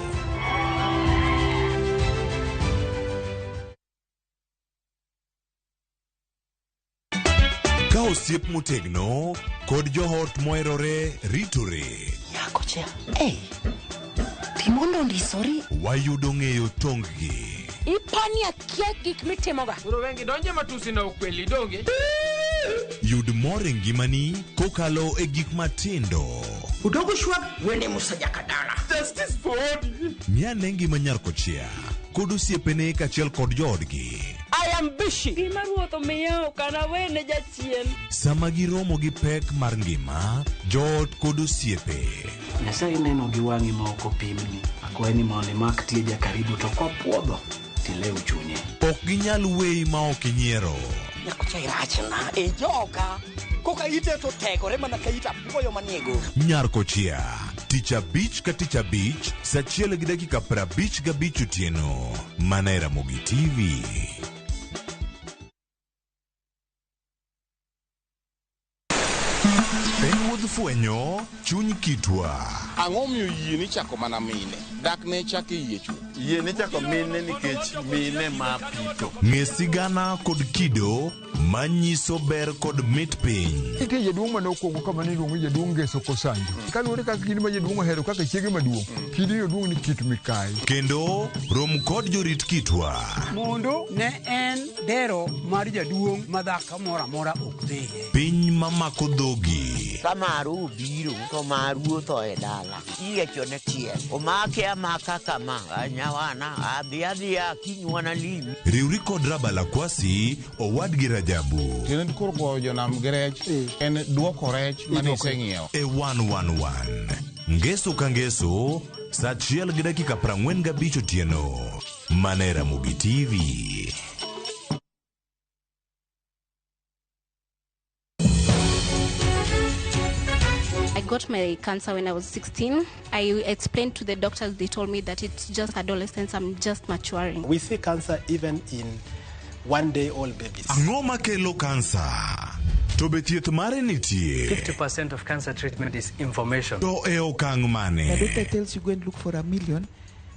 Ka osiep motegno kod joot moherore ritore. Nyakocha, hey, timondo ndisori. Wayudo ng'eyo tonggi. Ipani akia gik mitimoga. Koro wengi donje matusi na ukweli donge. Yud mor e ngimani kokalo e gik matindo. Udogo shwag wene musajakadala. Justice for Odi. Ng'ane ngima nyar kochia kod osiepene kaachiel kod joodgi. I am busy. Gima ruoth omiya ok anawene jachien. Sama giromo gi pek mar ngima, joot kod osiepe. Nyasaye neno gi wang'i ma ok opimni. Akwayi ni mondo imak tieja karibu to kopuodho tilew chunye. Ok ginyal weyi ma ok inyiero. Nyakocha irachna e joka. Koka ite to tegore mana ka ita apuoyo maniego. Nyar kochia, tich abich ka tich abich, sa 1:55 otieno. Mana e Ramogi TV. En wuodh fwenyo chuny kitwa. Ang'o miyo yie ni chako mana mine? Dak ne chako yie chuth. Yie ni chako mine nikech mine ma pito. Ng'e sigana kod kido manyiso ber kod mit piny. Nitie jaduong' mane okuongo kama ne iluongo ni jaduong' Ngeso Kosanjo. Kaluwore kaka kidi ma jaduong' ohero kaka chiege maduong', kidi oduong' ni Kit Mikayi. Kendo rom kod jorit kitwa. Mondo ne en dero mar jaduong' ma dhako moro amora ok dhiye. Piny mamako dhogi. Ka maru obiro to maru otho e dala. Iyiechone tiel. Omake amaka kama. Nyawana adhi adhiya kinywana limi. Riwri kod Rabala Kwasi owadgi Rajabu. Tiende koro goyo jonam gi rech en duoko rech mane iseng'iewo. E 111. Ngeso ka ngeso sa 1:45 otieno. Mana e Ramogi TV. I got my cancer when I was 16. I explained to the doctors, they told me that it's just adolescence, I'm just maturing. We see cancer even in one-day-old babies. Ang'o makelo kansa? To be thieth mare nitie? 50% of cancer treatment is information. To e okang' The mane? doctor tells you go and look for 1 million,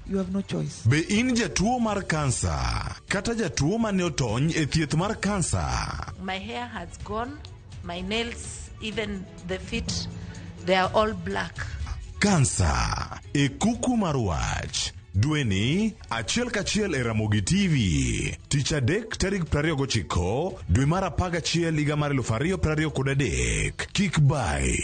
you have no choice. Be in jatuo mar kansa kata jatuo mane otony e thieth mar kansa? My hair has gone, my nails, even the feet, they are all black. Kansa e kuku mar wach. Dweni achiel kachiel e Ramogi TV. Tich adek tarik 29 dwe mar 11 higa mar 2023. Kik bai.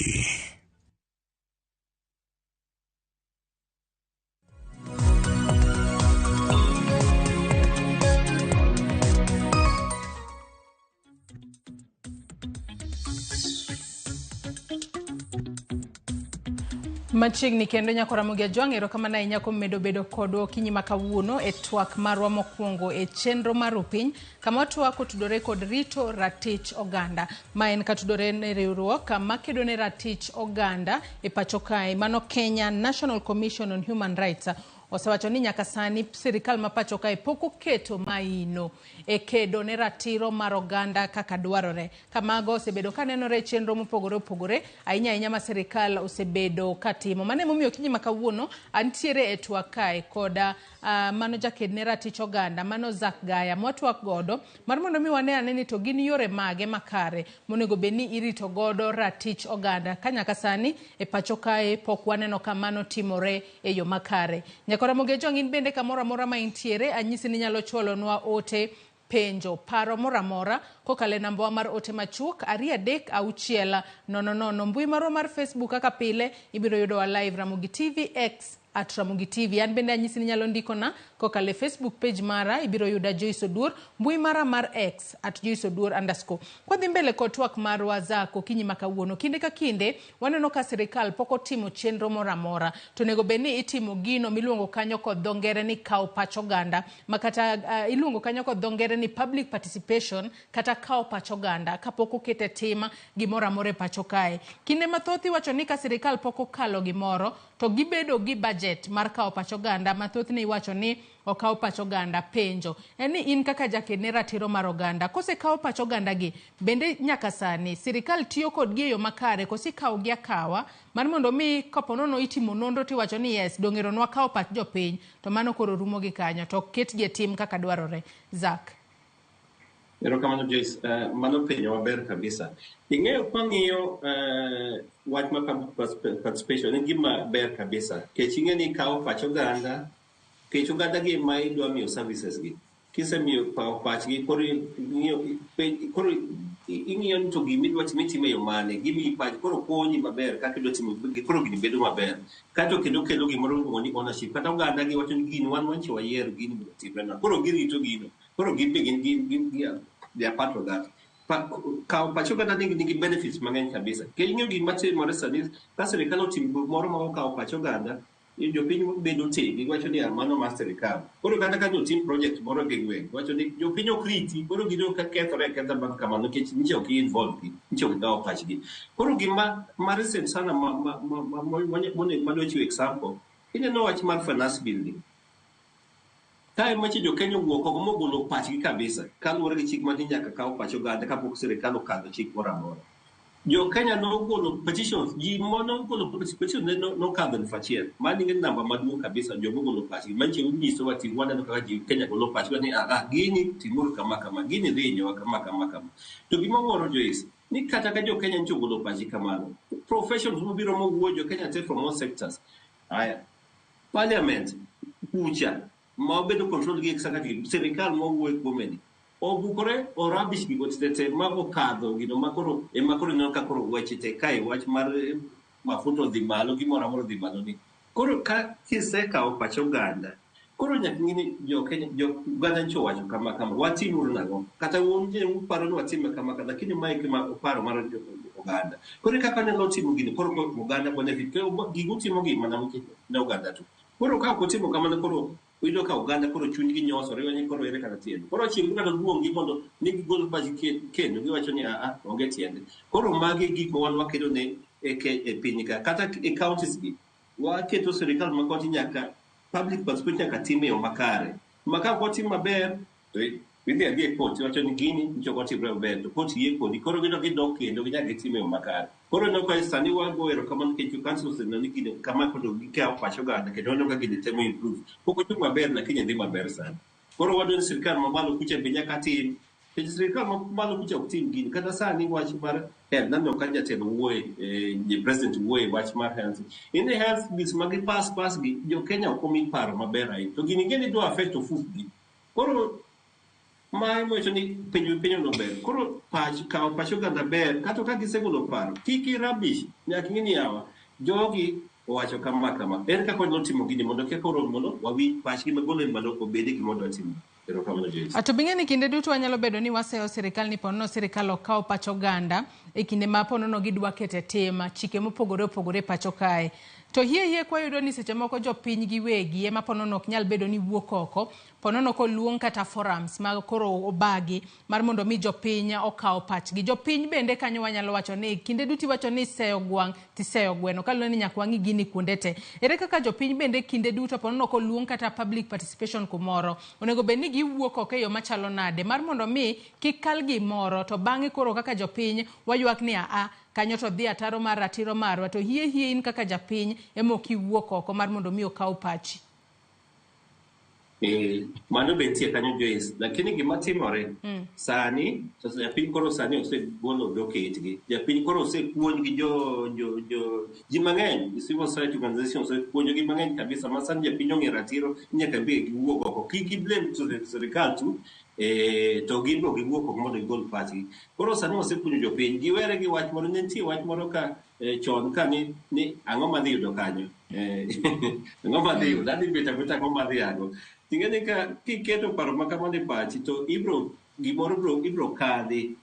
Machiegni kendo nyako Ramogi Ajwang', erokamano ahinya kuom medo bedo kodwa okinyi ma kawuono e twak marwa mokwongo e chenro mar Rupiny, kama watwak otudore kod rito ratich oganda. Ma en katudore ne riwruok makedo ne ratich oganda e pacho kae, mano Kenya National Commission on Human Rights. osewacho ni nyaka sani sirikal ma pacho kae pok oketo maino e kedo ne ratiro mar oganda kaka dwarore. Kamago osebedo ka nenore e chenro mopogore opogore ahinya ahinya ma sirikal osebedo katimo. Mano emomiyo okinyi ma kawuono antiere e twak kae koda mano jaked ne ratich oganda mano Zack Gaya mwatwak godo mar mondo mi wane ane ni to gin yore mage makare monego bed ni irito godo ratich oganda ka nyaka sani e pacho kae pok waneno ka mano timore e yo makare. Nyakora Mogejong in bende kamoro amora ma intiere anyisi ni inyalo chwalonwa ote penjo paro moro amora kokalo e nambawa mar ote machuok 2 3 6 0 0. Mbui marwa mar Facebook kaka pile ibiro yudowa live Ramogi TV X at Ramogi TV. An bende anyisi ni inyalo ndikona kokalo e Facebook page mara ibiro yuda Joyce Oduor, mbui mara mar X at Joyce Oduor underscore. Kwadhi mbele kod twak marwa Zack okinyi ma kawuono, kinde ka kinde waneno ka sirikal pok otimo chenro moro amora to onego bed ni itimo gino miluongo kanyo kod dho ngere ni kawo pach oganda ma kata iluongo kanyo kod dho ngere ni public participation kata kawo pach oganda kapok oket e tim gimoro amora e pacho kae. Kinde mathoth iwacho ni ka sirikal pok okalo gimoro to gibedo gi budget mar kawo pach oganda ma thothne iwacho ni okaw pach oganda. Penjo en ni in kaka jaked ne ratiro mar oganda kosekaw pach oganda gi bende nyaka sani sirikal tiyo kodgi e yo makare koso ikawo gi akawa mar mondo mi kapo nono itimo nonro tiwacho ni yes dong'ero nwakawo pach jopiny to mano koro rumo gi kanyo to ok ketgi e tim kaka dwarore. Zack. Erokamano Joyce, mano penjo maber kabisa. Ing'eyo kwang'iyo wach mar public participation en gima ber kabisa. Kech ing'e ni ikawo pach oganda, kech oganda gi ema idwa miyo services gi. Kisemiyo kawo pachgi koro ing'iyo ing'iyo ni to gima idwa timo itimo e yo mane, gimiyi pach koro konyi maber kaka idwa timo koro gini bedo maber. Kato kendo kelo gimoro miluongo ni ownership. Kata oganda gi wacho ni gini wan wanchi wayiero gini mondo otimre. Koro girito gino. Koro gin be gin they are part of that. Kawo pach oganda nigi benefits mang'eny kabisa. Nikech ing'eyo gima timore sani ka sirikal otimo gimoro ma okawo pach oganda, jopiny bedo tegi giwacho ni mano mar sirikal. Koro kata ka otim project moro e gweng', wacho ni jopiny ok riti, koro giyudo ka kethore aketha bang' kamano nikech nyicha ok involve gi, nyicha ok ikawo pachgi. Koro gima ma recent sana ma madwa chiwo example, ineno wach mar finance building. Kae machi jo Kenya owuok oko mogolo pachgi kabisa kaluwore gi chik mani nyaka kaw pach oganda kapok sirikal okadho chik moro amora. Jo Kenya nogolo petitions, ji manogolo petition ne nokadho 1,000. Mano e namba maduong' kabisa jomogolo pachgi. Manyiso nyisowa ti waneno kaka ji Kenya golo pachgi ni gini timuru kama kama, gini dhi hinyowa kama kama kama. To gima wuoro Joyce, ni kata ka jo Kenya nyicho ogolo pachgi kamano, professions mobiro mowuoyo jo Kenya te from all sectors. Aya, parliament kucha ma obedo control gi executive, sirikal mowuoyo kuome ni obukore orabish gigo te ma okadho gino ma koro ema koro ineno ka koro weche te kae wach mar mafuta odhi malo gimoro amora odhi malo ni. Koro ka kisekawo pach oganda, koro nyaka ing'e ni jo Kenya jo oganda nyicho owacho kama kama, watimuru nang'o? Kata un je uparo ni watime kama kama, lakini mae e gima uparo mar oganda. Koro kaka anyalo timo gini, koro oganda benefit, gigo utimo gi mana nikech ne oganda tu. Koro ka ok utimo kamano koro iyudo ka oganda koro chunygi nyosore, ni koro ere kata tiende. Koro chieng' kata luongi mondo ni gigol pachgi kendo giwacho ni onge tiende. Koro magi e gik ma wan wakedo ne e piny ka. Kata e counties gi, waketo sirikal ma county nyaka public participation nyaka tim e yo makare. Ma ka ok otim maber, to idhi adhi e court, iwacho ni gini nyicho ok otimre maber, to court yie kodi. Koro gidok gidok kendo ginyaka gitim e yo makare. Koro ineno ka sani wago erokamano nikech council oseneno ni gini kama koro gikawo pach oganda kendo waneno ka gini temo improve. Pok ochung' maber lakini dhi maber sani. Koro wadwa ni sirikal mamalo kucha be nyaka tim. Nikech sirikal mamalo kucha ok tim gini. Kata sani wach mar health, naneno ka jatelo wuoye, president wuoye wach mar health. In the health bills ma gi pass gi, jo Kenya ok omi paro maber ahinya. To gini ing'e ni dwa affect ofukgi. Koro ma iwacho ni penjo penjo no ber. Koro pach kawo pach oganda ber, kata ka gisegolo paro, kik i rubbish, nyaka ing'e ni yawa, jogi owacho kama kama. Ere kaka wanyalo timo gini mondo kik koro mondo wawinj pachgi magolo mondo obed gima wadwa timo. Erokamano Joyce. To bing'e ni kinde duto wanyalo bedo ni waseyo sirikal ni ponono sirikal ok kaw pach oganda e kinde ma ponono gidwa keto e tim chike mopogore opogore e pacho kae. To hie hie kwayudo ni seche moko jopiny giwegi ema ponono ok nyal bedo ni wuok oko, ponono koluong kata forums ma koro obagi mar mondo mi jopiny okaw pachgi. Jopiny bende kanyo wanyalo wacho ni kinde duto iwacho ni iseyo gwang' tiseyo gweno kaluwore ni nyaka wang'i gini kuonde te. Ere kaka jopiny bende kinde duto ponono koluong kata public participation kumoro, onego bed ni giwuok oko e yo machalo nade mar mondo mi kik kal gimoro to bang'e koro kaka jopiny waywak ni aa kanyo to dhi ataro mar ratiro marwa to hie hie in kaka japiny ema ok iwuok oko mar mondo mi okaw pachi. Mano be nitie kanyo Joyce, lakini gima timore sani, sasa japiny koro sani osegolo dhok e itgi. Japiny koro osepuonj gi jo jo jo ji mang'eny, civil society organization osepuonjo gi mang'eny kabisa ma sani japiny ong'e ratiro ni nyaka be giwuog oko. Kik gi blame to sirikal tu, to gin be ok giwuok oko mondo gigol pachgi. Koro sani wasepuonjo jopiny, giwere gi wach moro, ne nitie wach moro ka chon ka ni ang'o madhi yudo kanyo. Ang'o madhi yudo, adhi bet abeta ang'o madhi yago. Ting'e ni ka kiketo paro ma kamano e pachi to ibro gimoro ibro kadhi.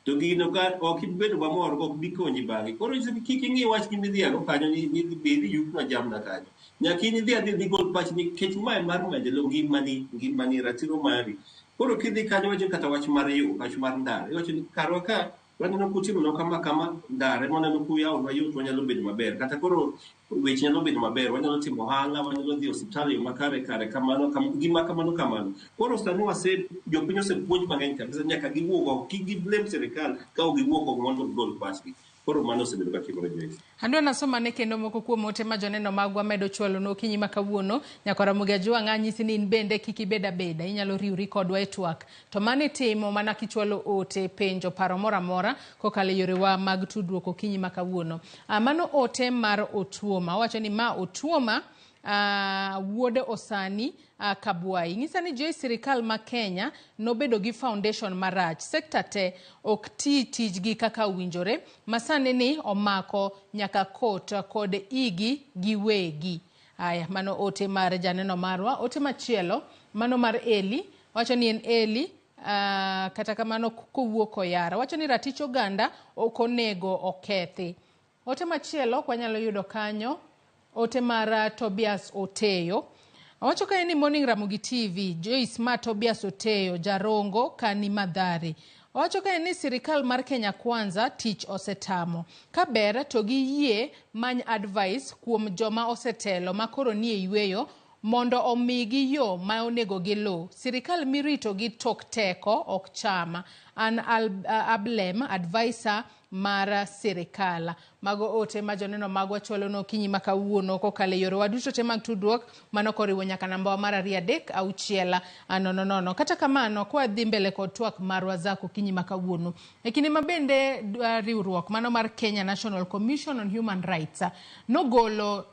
To gino ka ok ibedo mamor ok bi konyi bang'e. Koro nyiso ni kik ing'i wach gima idhi yago kanyo ni be idhi yuknwa jamna kanyo. Nyaka in idhi adhi gol pachi nikech mae mar maendeleo ngimani ratiro mari. Koro kidhi kanyo wacho kata wach mar yo, wach mar ndara. Iwacho ni karwa ka waneno kutimonwa kama kama ndara ema waneno kuyawonwa yot wanyalo bedo maber. Kata koro weche nyalo bedo maber, wanyalo timo ohala, wanyalo dhi e osiptal e yo makare kare kamano, gima kamano kamano. Koro sani jopiny osepuonj mang'eny kabisa nyaka giwuog oko, kik gi blame sirikal ka ok giwuok oko mondo gigol pachgi. Koro mano osebedo ka timore Joyce. Adwa nasomane kendo moko kuom ote ma joneno magwa medo chwalo okinyi ma kawuono. Nyakwara Ramogi Ajwang' anyisi ni in bende kik ibed abeda, inyalo riwri kodwa e twak. To mano itimo mana kichwalo ote, penjo, paro moro amora kokalo e yorewa mag tudruok okinyi ma kawuono. Mano ote mar Otuoma. Owacho ni ma Otuoma wuod Osani Kabwai. Ng'isa ni jo sirikal ma Kenya nobedo gi foundation marach. Sekta te ok ti tijgi kaka owinjore. Masani ni omako nyaka kot kod igi giwegi. Aya, mano ote mar janeno marwa. Ote machielo, mano mar Eli. Wacho ni en Eli, kata kamano kowuok Oyara. Wacho ni ratich oganda ok onego okethi. Ote machielo kwanyalo yudo kanyo, ote mar Tobias Oteyo. Owacho kae ni Morning Ramogi TV, Joyce ma Tobias Oteyo, Jarongo, Kani Madhari. Owacho kae ni sirikal mar Kenya Kwanza tich osetamo. Ka ber to giyie many advice kuom joma osetelo ma koro nie yweyo mondo omigi yo ma onego giluw. Sirikal mirito gi tok teko ok cham. An Ablem, advisor mar sirikal. Mago ote ma joneno magwa chwalo no okinyi ma kawuono kokalo e yorewa duto te mag tudruok, mano koriwo nyaka namba wa mar 2 3 6 0 0. Kata kamano, kwa dhi mbele kod twak marwa Zack okinyi ma kawuono. E kinde ma bende riwruok mano mar Kenya National Commission on Human Rights nogolo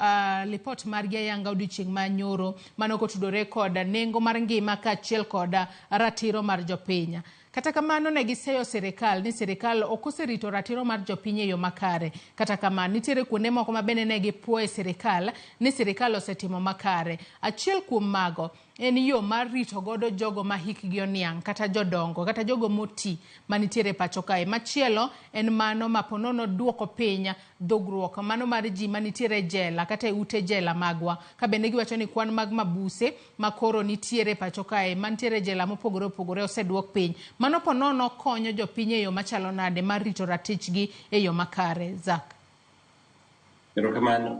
lipot margi ayanga odiochieng' ma nyoro mano kotudore kod nengo mar ngima kaachiel kod ratiro mar jopiny. Kata kamano ne giseyo sirikal ni sirikal ok oserito ratiro mar jopiny e yo makare. Kata kamano nitiere kuonde moko ma bende ne gipuoye sirikal ni sirikal osetimo makare. Achiel kuom mago en yo mar rito godo jogo ma hikgi oniang' kata jodongo kata jogo moti manitiere pacho kae. Machielo en mano ma ponono duoko piny dhogruok mano mar ji manitiere jela kata e ute jela magwa. Ka bende giwacho ni kwan mag mabuse ma koro nitiere pacho kae mantiere jela mopogore opogore oseduok piny. Mano ponono konyo jopiny e yo machalo nade mar rito ratichgi e yo makare. Zack. Erokamano.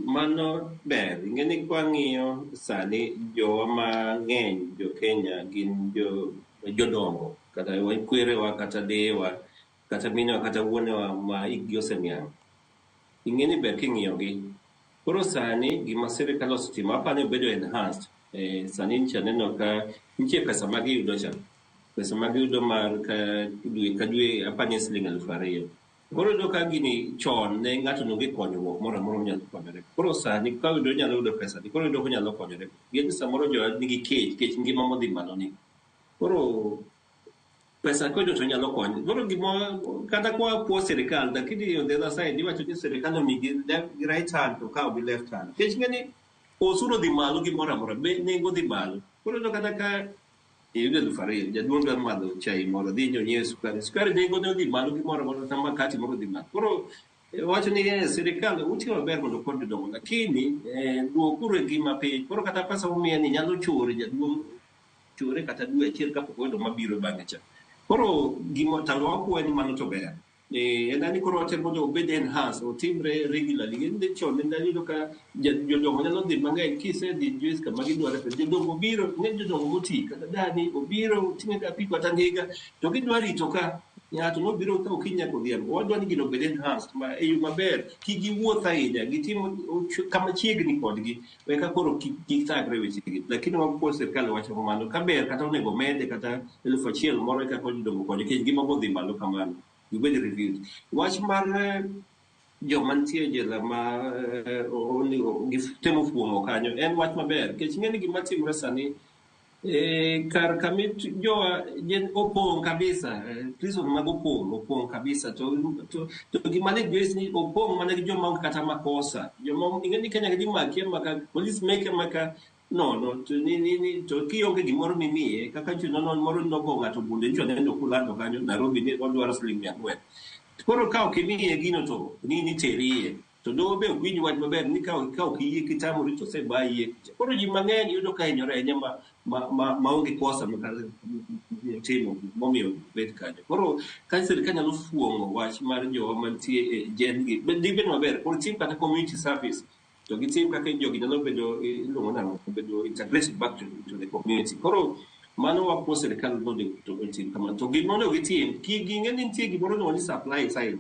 Mano ber. Ing'e ni kwang'iyo sani jowa mang'eny jo Kenya gin jodongo kata kwerewa kata deyewa kata minewa kata wuonewa ma hikgi oseniang'. Ing'e ni ber king'iyogi. Koro sani gima sirikal osetimo aparo ni obedo enhanced. Sani nyicha aneno ka nitie pesa ma giyudo cha. Pesa ma giyudo mar ka dwe ka dwe aparo ni siling 2,000. Koro iyudo ka gini chon ne ng'ato onge konyruok moro amora monyalo konyore. Koro sani ka oyudo onyalo yudo pesa ni koro iyudo konyalo konyore. Ng'eny samoro jowa nigi kech ngima modhi malo ni. Koro pesa koyudo to onyalo konyo. Koro gima kata kwa puo sirikal lakini on the other side iwacho ni sirikal omigi right hand to kawo gi left hand. Nikech ing'e ni osuru odhi malo gimoro amora, nengo dhi malo. Koro iyudo kata ka iyudo 2,000, jaduong' dwa madho chai moro, dhi onyiew sukari. Sukari nengo ne odhi malo gimoro amora, kata makati moro odhi malo. Koro Wacho ni sirikal utiyo maber mondo ukony jodongo, lakini duokuru e ngima piny. Koro kata pesa mumiye ni nyalo chore jaduong' chore kata dwe achiel kapok oyudo mabiro bang'e cha. Koro gima talo wakwayo ni mano to ber. En ni koro watemo mondo obed enhanced, otimre regularly. Ng'eny chon ne iyudo ka jodongo nyalo dhi mang'eny kisedhi Joyce kama gidware pesa. Jodongo biro, ng'eny jodongo moti kata dani obiro oting'e ga apiko kata ndiga to gidwa rito ka ng'ato nobiro ka okinyi nyaka odhiambo. Wadwa ni gino obed enhanced ma e yo maber, kik giwuoth ahinya, gitim kama chiegni kodgi eka koro kik thagre wechegi. Lakini wakwayo sirkal wacho kamano, ka ber kata onego mede kata 1000 moro eka koro jodongo konyo nikech ngima bodhi malo kamano. Gibed reviewed. Wach mar joma nitie e jela ma onego gitemo fuong'o kanyo en wach maber nikech ing'e ni gima timore sani kar kama jowa opong' kabisa, prison mag opong' kabisa to gima lit Joyce ni opong' mana gi joma onge kata makosa. Joma ing'e ni Kenya gimaki amaka, police make amaka nono to ni to kionge gimoro mimiye kaka nyocha nono moro nogo ng'ato bunde nyocha neno kulando kanyo Nairobi ni odwaro siling 400. Koro ka ok imiye gino to ni teri iye. To doho be ok winj wach maber ni ka ok iyie kitamori to osebayi iye. Koro ji mang'eny yudo ka hinyore ahinya maonge kosa timo momiyo bed kanyo. Koro ka sirikal nyalo fuong'o wach mar jowa mantie e jend gi, dibed maber. Koro tim kata community service to gitim kaka jogi nyalo bedo iluongo nang'o bedo integrated back to the community. Koro mano wakwayo sirikal mondo otim kamano. To gima onego gitim, kik ging'e ni nitie gimoro miluongo ni supply side.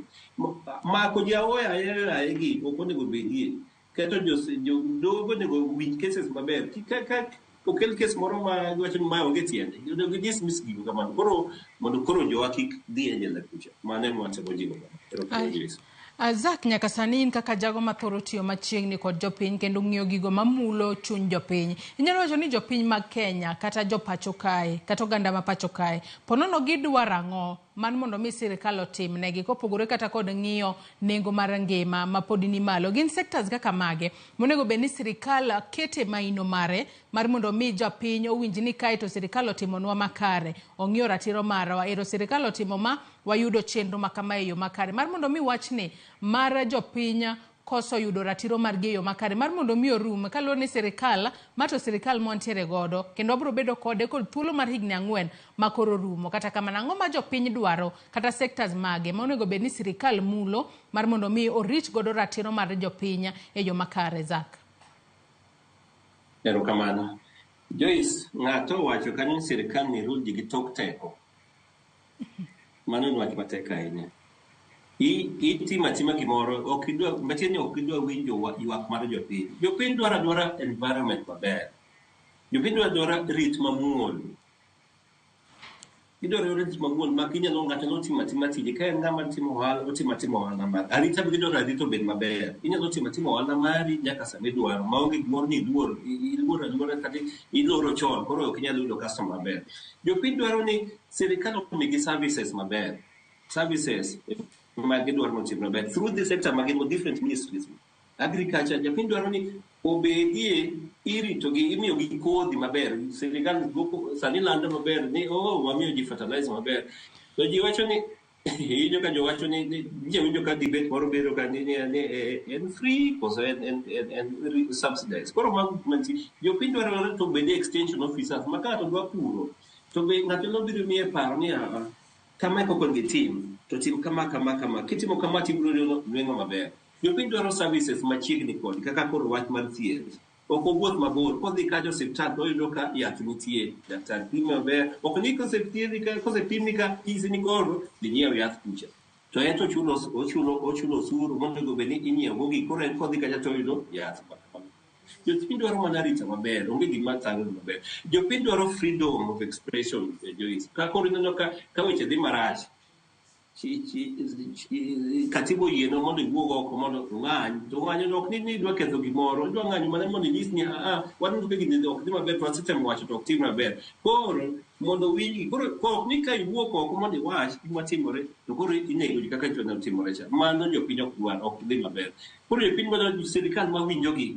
Mako ji aoya aye gi ok onego bedie. Keto doho onego winj cases maber. Ka okel kes moro ma giwacho ni mae onge tiende, onego gi dismiss gigo kamano. Koro mondo koro jowa kik dhi e jela kucha. Mano ema watemo jiwo. Zack, nyaka sani in kaka jago mathoro tiyo machiegni kod jopiny kendo ng'iyo gigo mamulo chuny jopiny. Inyalo wacho ni jopiny mag Kenya kata jopacho kae kata oganda ma pacho kae ponono gidwaro ang'o man mondo mi sirikal otimnegi kopogore kata kod ng'iyo nengo mar ngima ma pod ni malo. Gin sectors kaka mage monego bed ni sirikal kete maino mare mar mondo mi jopiny owinj ni kae to sirikal otimonwa makare, ong'iyo ratiro marwa, ero sirikal otimo ma wayudo chenro ma kama e yo makare. Mar mondo mi wachni mar jopiny koso yudo ratiro margi e yo makare, mar mondo mi orum kaluwore ni sirikal ma to sirikal mwantiere godo kendo wabiro bedo kode kod thuolo mar higni 4 ma koro rumo. Kata kamano ang'o ma jopiny dwaro kata sectors mage ma onego bed ni sirikal mulo mar mondo mi orich godo ratiro mar jopiny e yo makare? Zack. Erokamano. Joyce, ng'ato owacho kanyo ni sirikal ni rule ji gi tok teko. Mano en wach matek ahinya. Itimo atima gimoro, ok idwa, matiende ok idwa winjo ywak mar jopiny. Jopiny dwaro adwara environment maber. Jopiny dwaro adwara rit mamuol. Gidwaro rit mamuol ma ginyalo ng'ato nyalo timo atima tije. Ka en ng'ama timo ohala, otimo atima ohala mare. Arita be gidwaro arita obed maber. Inyalo timo atima ohala mari nyaka sama idwaro. Maonge gimoro ni iluor, iluor aluora kata iloro chon, koro ok inyal yudo customer maber. Jopiny dwaro ni sirikal omigi services maber. Services ma gidwaro mondo otim maber. Through the sector ma gin different ministries. Agriculture, japiny dwaro ni obedie iritogi, imiyogi kodhi maber. Sirikal sani lando maber ni wamiyo ji fertilizer maber. To ji wacho ni iwinjo ka jowacho ni winjo ka debate moro bedo ka ni en free koso en subsidized. Koro mago mantie. Jopiny dwaro to obed extension officers ma ka ng'ato dwa puro to be ng'ato nyalo biro miye paro ni kama e kaka onego itim, to tim kama kama kama. Kitimo kama to ibiro yudo nweng'o maber. Jopiny dwaro services machiegni kodi kaka koro wach mar thieth. Ok owuoth mabor, kodhi kacha osiptal to oyudo ka yath nitie, daktar pime maber. Ok ni kosepimi ka inyisi ni koro dhi nyiew yath kucha. To en to ochulo osuru monego bed ni inyiewo go gik, koro en kodhi kacha to oyudo yath. Jopiny dwaro mana arita maber, onge gima thago maber. Jopiny dwaro freedom of expression, Joyce. Ka koro ineno ka weche dhi marach, katiba oyienwa mondo iwuog oko mondo ung'any, to ng'anyo ok ni idwa ketho gimoro, idwa ng'anyo mana mondo inyis ni waneno ka gini ok dhi maber to wasetemo wacho to ok tim maber. Koro mondo winjgi, koro ok ni ka iwuok oko mondo iwach gima timore, to koro inego ji kaka chon timore cha. Mano jopiny ok dwar, ok dhi maber. Koro jopiny dwaro sirikal mawinjogi,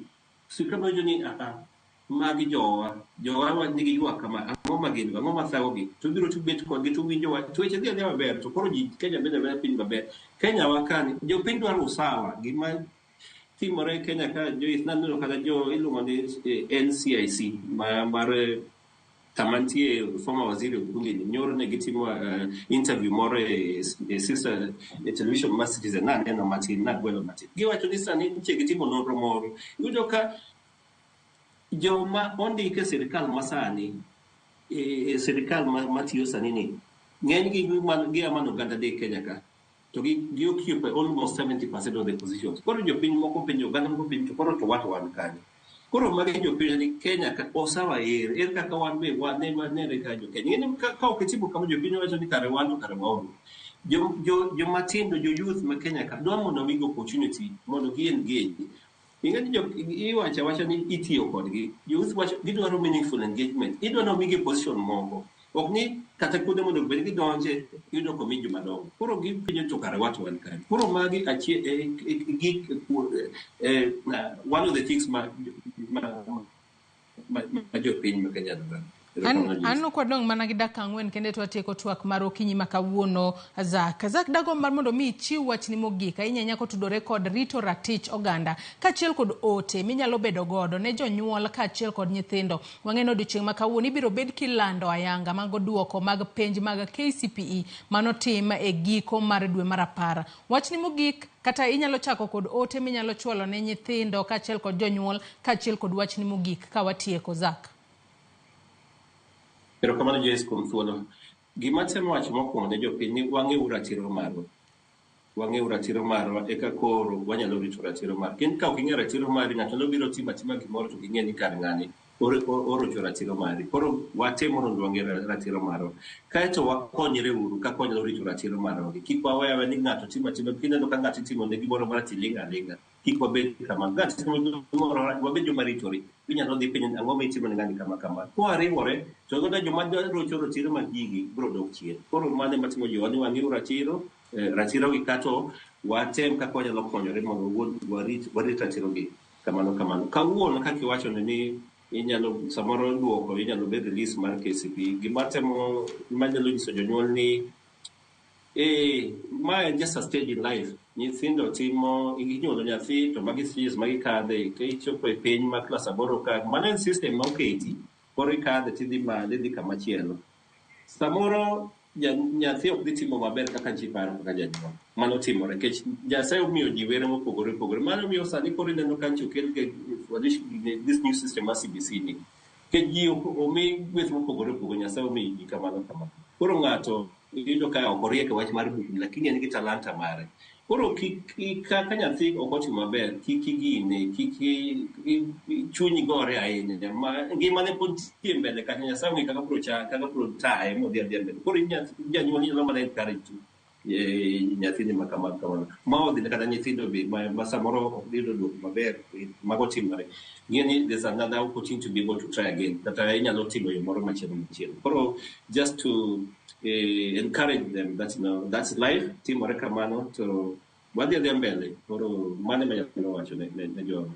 sirikal mawinjo ni Magi jowa, jowa nigi ywak kama, ang'o ma gin go, ang'o ma thagogi, to biro to bet kodgi to winjo wach, to weche dhi adhiya maber, to koro ji Kenya bedo abeda piny maber. Kenya wa kani, jopiny dwaro usawa, gima timore e Kenya ka Joyce, naneno kata jo iluongo ni NCIC ma, mar kama nitie former waziri Ogunge ni nyoro ne gitimo interview moro e sister e television mar Citizen, naneno matin, nagwelo matin. Giwacho ni sani nitie gitimo nonro moro, iyudo ka joma ondik e sirikal masani e sirikal matiyo sani ni ng'enygi gia mana oganda adek Kenya ka to gi occupy almost 70% of the positions. Koro jopiny moko penjo, oganda moko penjo, to koro to wat wan kanye? Koro magi jopiny ni Kenya ka osawa er kaka wan be wane wanere ka jo Kenya. Ing'eni ka ok itimo kama jopiny wacho ni kare wan to kare waonge. Jo jomatindo, jo youth ma Kenya ka dwa mondo omigi opportunity mondo gi engage. Ing'eni jo iwacho awacha ni itiyo kodgi. Youth wacho gidwaro meaningful engagement. Idwa ni omigi position moko. Ok ni kata kuonde mondo bed gidonje, iyudo komi joma dongo. Koro gipenjo to kare wat wan kanye. Koro magi achie gik one of the things ma jopiny ma Kenya dwaro. An ok wadong' mana gi dakika 4 kende to watieko twak mar okinyi ma kawuono. Zak, Zak dagomb mar mondo mi ichiw wachni mogik ahinya ahinya kotudore kod rito ratich oganda kaachiel kod ote minyalo bedo godo ne jonyuol kaachiel kod nyithindo. Wang'e ni odiochieng' ma kawuono ibiro bed kilando ayanga mago duoko mag penj mag KCPE manotim e giko mar dwe mar 10. Wachni mogik kata inyalo chako kod ote minyalo chwalo ne nyithindo kaachiel kod jonyuol kaachiel kod wachni mogik ka watieko. Zak. Erokamano Joyce kuom thuolo. Gima temo wacho mokwongo ne jopiny ni wang'euru ratiro marwa. Wang'euru ratiro marwa eka koro wanyalo rito ratiro marwa. Kin ka ok ing'eyo ratiro mari, ng'ato nyalo biro timo atima gimoro to ging'e ni kar ng'ani orocho ratiro mari. Koro watemo mondo wang'e ratiro marwa. Kaeto wakonyre uru kaka wanyalo rito ratiro marwa. Kik wawe aweya ni ng'ato timo atima, kineno ka ng'ato itimo ne gimoro marach iling' aling'a. Kik wabed kamano. Ng'ato timo gimoro marach, wabed joma ritore. Inyalo dhi penjo ni ang'o mitimo ne ng'ani kama kama. Kwariwore to kata joma rocho ratiro mag gigi biro dok chien. Koro mano ema timo jowa ni wang'eyo ratiro, ratiro gi kato watem kaka wanyalo konyore mondo warit ratiro gi. Kamano kamano. Kawuono kaka iwacho ni inyalo samoro duoko inyalo bed release mar KCPE. Gima temo manyalo nyiso jonyuol ni ma en just a stage in life. Nyithindo timo, inyuolo nyathi to magi stages ma gikadhe, kichopo e piny ma klas 8 ka, mano en system ma oketi, koro ikadhe tidhi malo idhi kama chielo. Samoro nyathi ok dhi timo maber kaka ji paro kaka janyuol. Mano timore nikech Nyasaye omiyo ji were mopogore opogore. Mano miyo sani koro ineno ka nchi okel this new system mar CBC ni. Nikech ji omi gweth mopogore opogore, Nyasaye omiyo ji kamano kamano. Koro ng'ato iyudo ka ok oriek e wach mar bukni, lakini en gi talanta mare. Koro kaka nyathi ok otimo maber, kik igine, kik chunyi gore ahinya. Ngimane pod nitie mbele kacha, Nyasaye ong'eyo kaka biro kaka biro taye modhi adhiya mbele. Koro janyuol inyalo mana encourage nyathini ma kamano kamano. Ma odhi kata nyithindo be ma samoro ok dhi yudo duoko maber, mago timore. Ng'e ni there's another opportunity to be able to try again. Kata inyalo timo yo moro machielo machielo. Koro just to encourage them that that's life, timore kamano to wadhi adhiya mbele. Koro mano ema anyalo wacho ne jowa.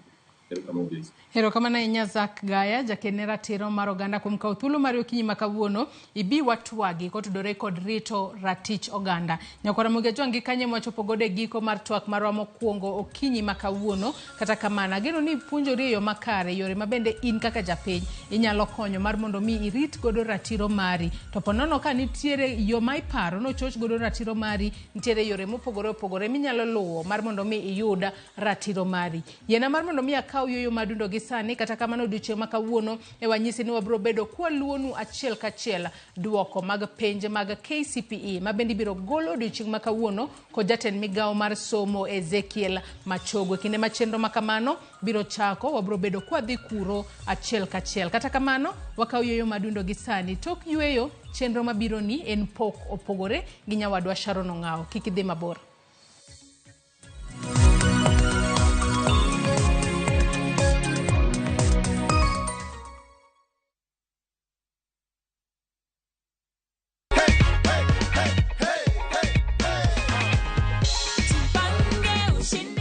Erokamano Joyce. Erokamano ahinya Zak Gaya, jaked ne ratiro mar oganda kuom kawo thuolo mari okinyi ma kawuono ibi watwagi kotudore kod rito ratich oganda. Nyakwara Ramogi Ajwang' gi kanye mwachopo godo e giko mar twak marwa mokwongo okinyi ma kawuono. Kata kamano, ageno ni ipuonjori e yo makare yore ma bende in kaka japiny inyalo konyo mar mondo mi irit godo ratiro mari. To po nono ka nitiere yo ma iparo nochoch godo ratiro mari, nitiere yore mopogore opogore minyalo luwo mar mondo mi iyud ratiro mari. Yiena mar mondo mi akaw yueyo madundo gi sani, kata kamano odiochieng' ma kawuono e wanyisi ni wabiro bedo kwaluonu achiel kachiel duoko mag penj mag KCPE ma bende ibiro gol odiochieng' ma kawuono kod jatend migawo mar somo Ezekiel Machogo. Kinde ma chenro ma kamano biro chako, wabiro bedo kwadhi kuro achiel kachiel. Kata kamano, wakaw yueyo madundo gi sani. Tok yueyo, chenro mabiro ni en pok opogore gi nyawadwa Sharon Ong'awo. Kik idhi mabor.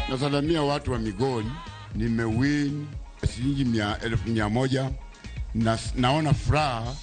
Nasalamia watu wa Migori, nimewin Shilingi 100,000 na naona furaha.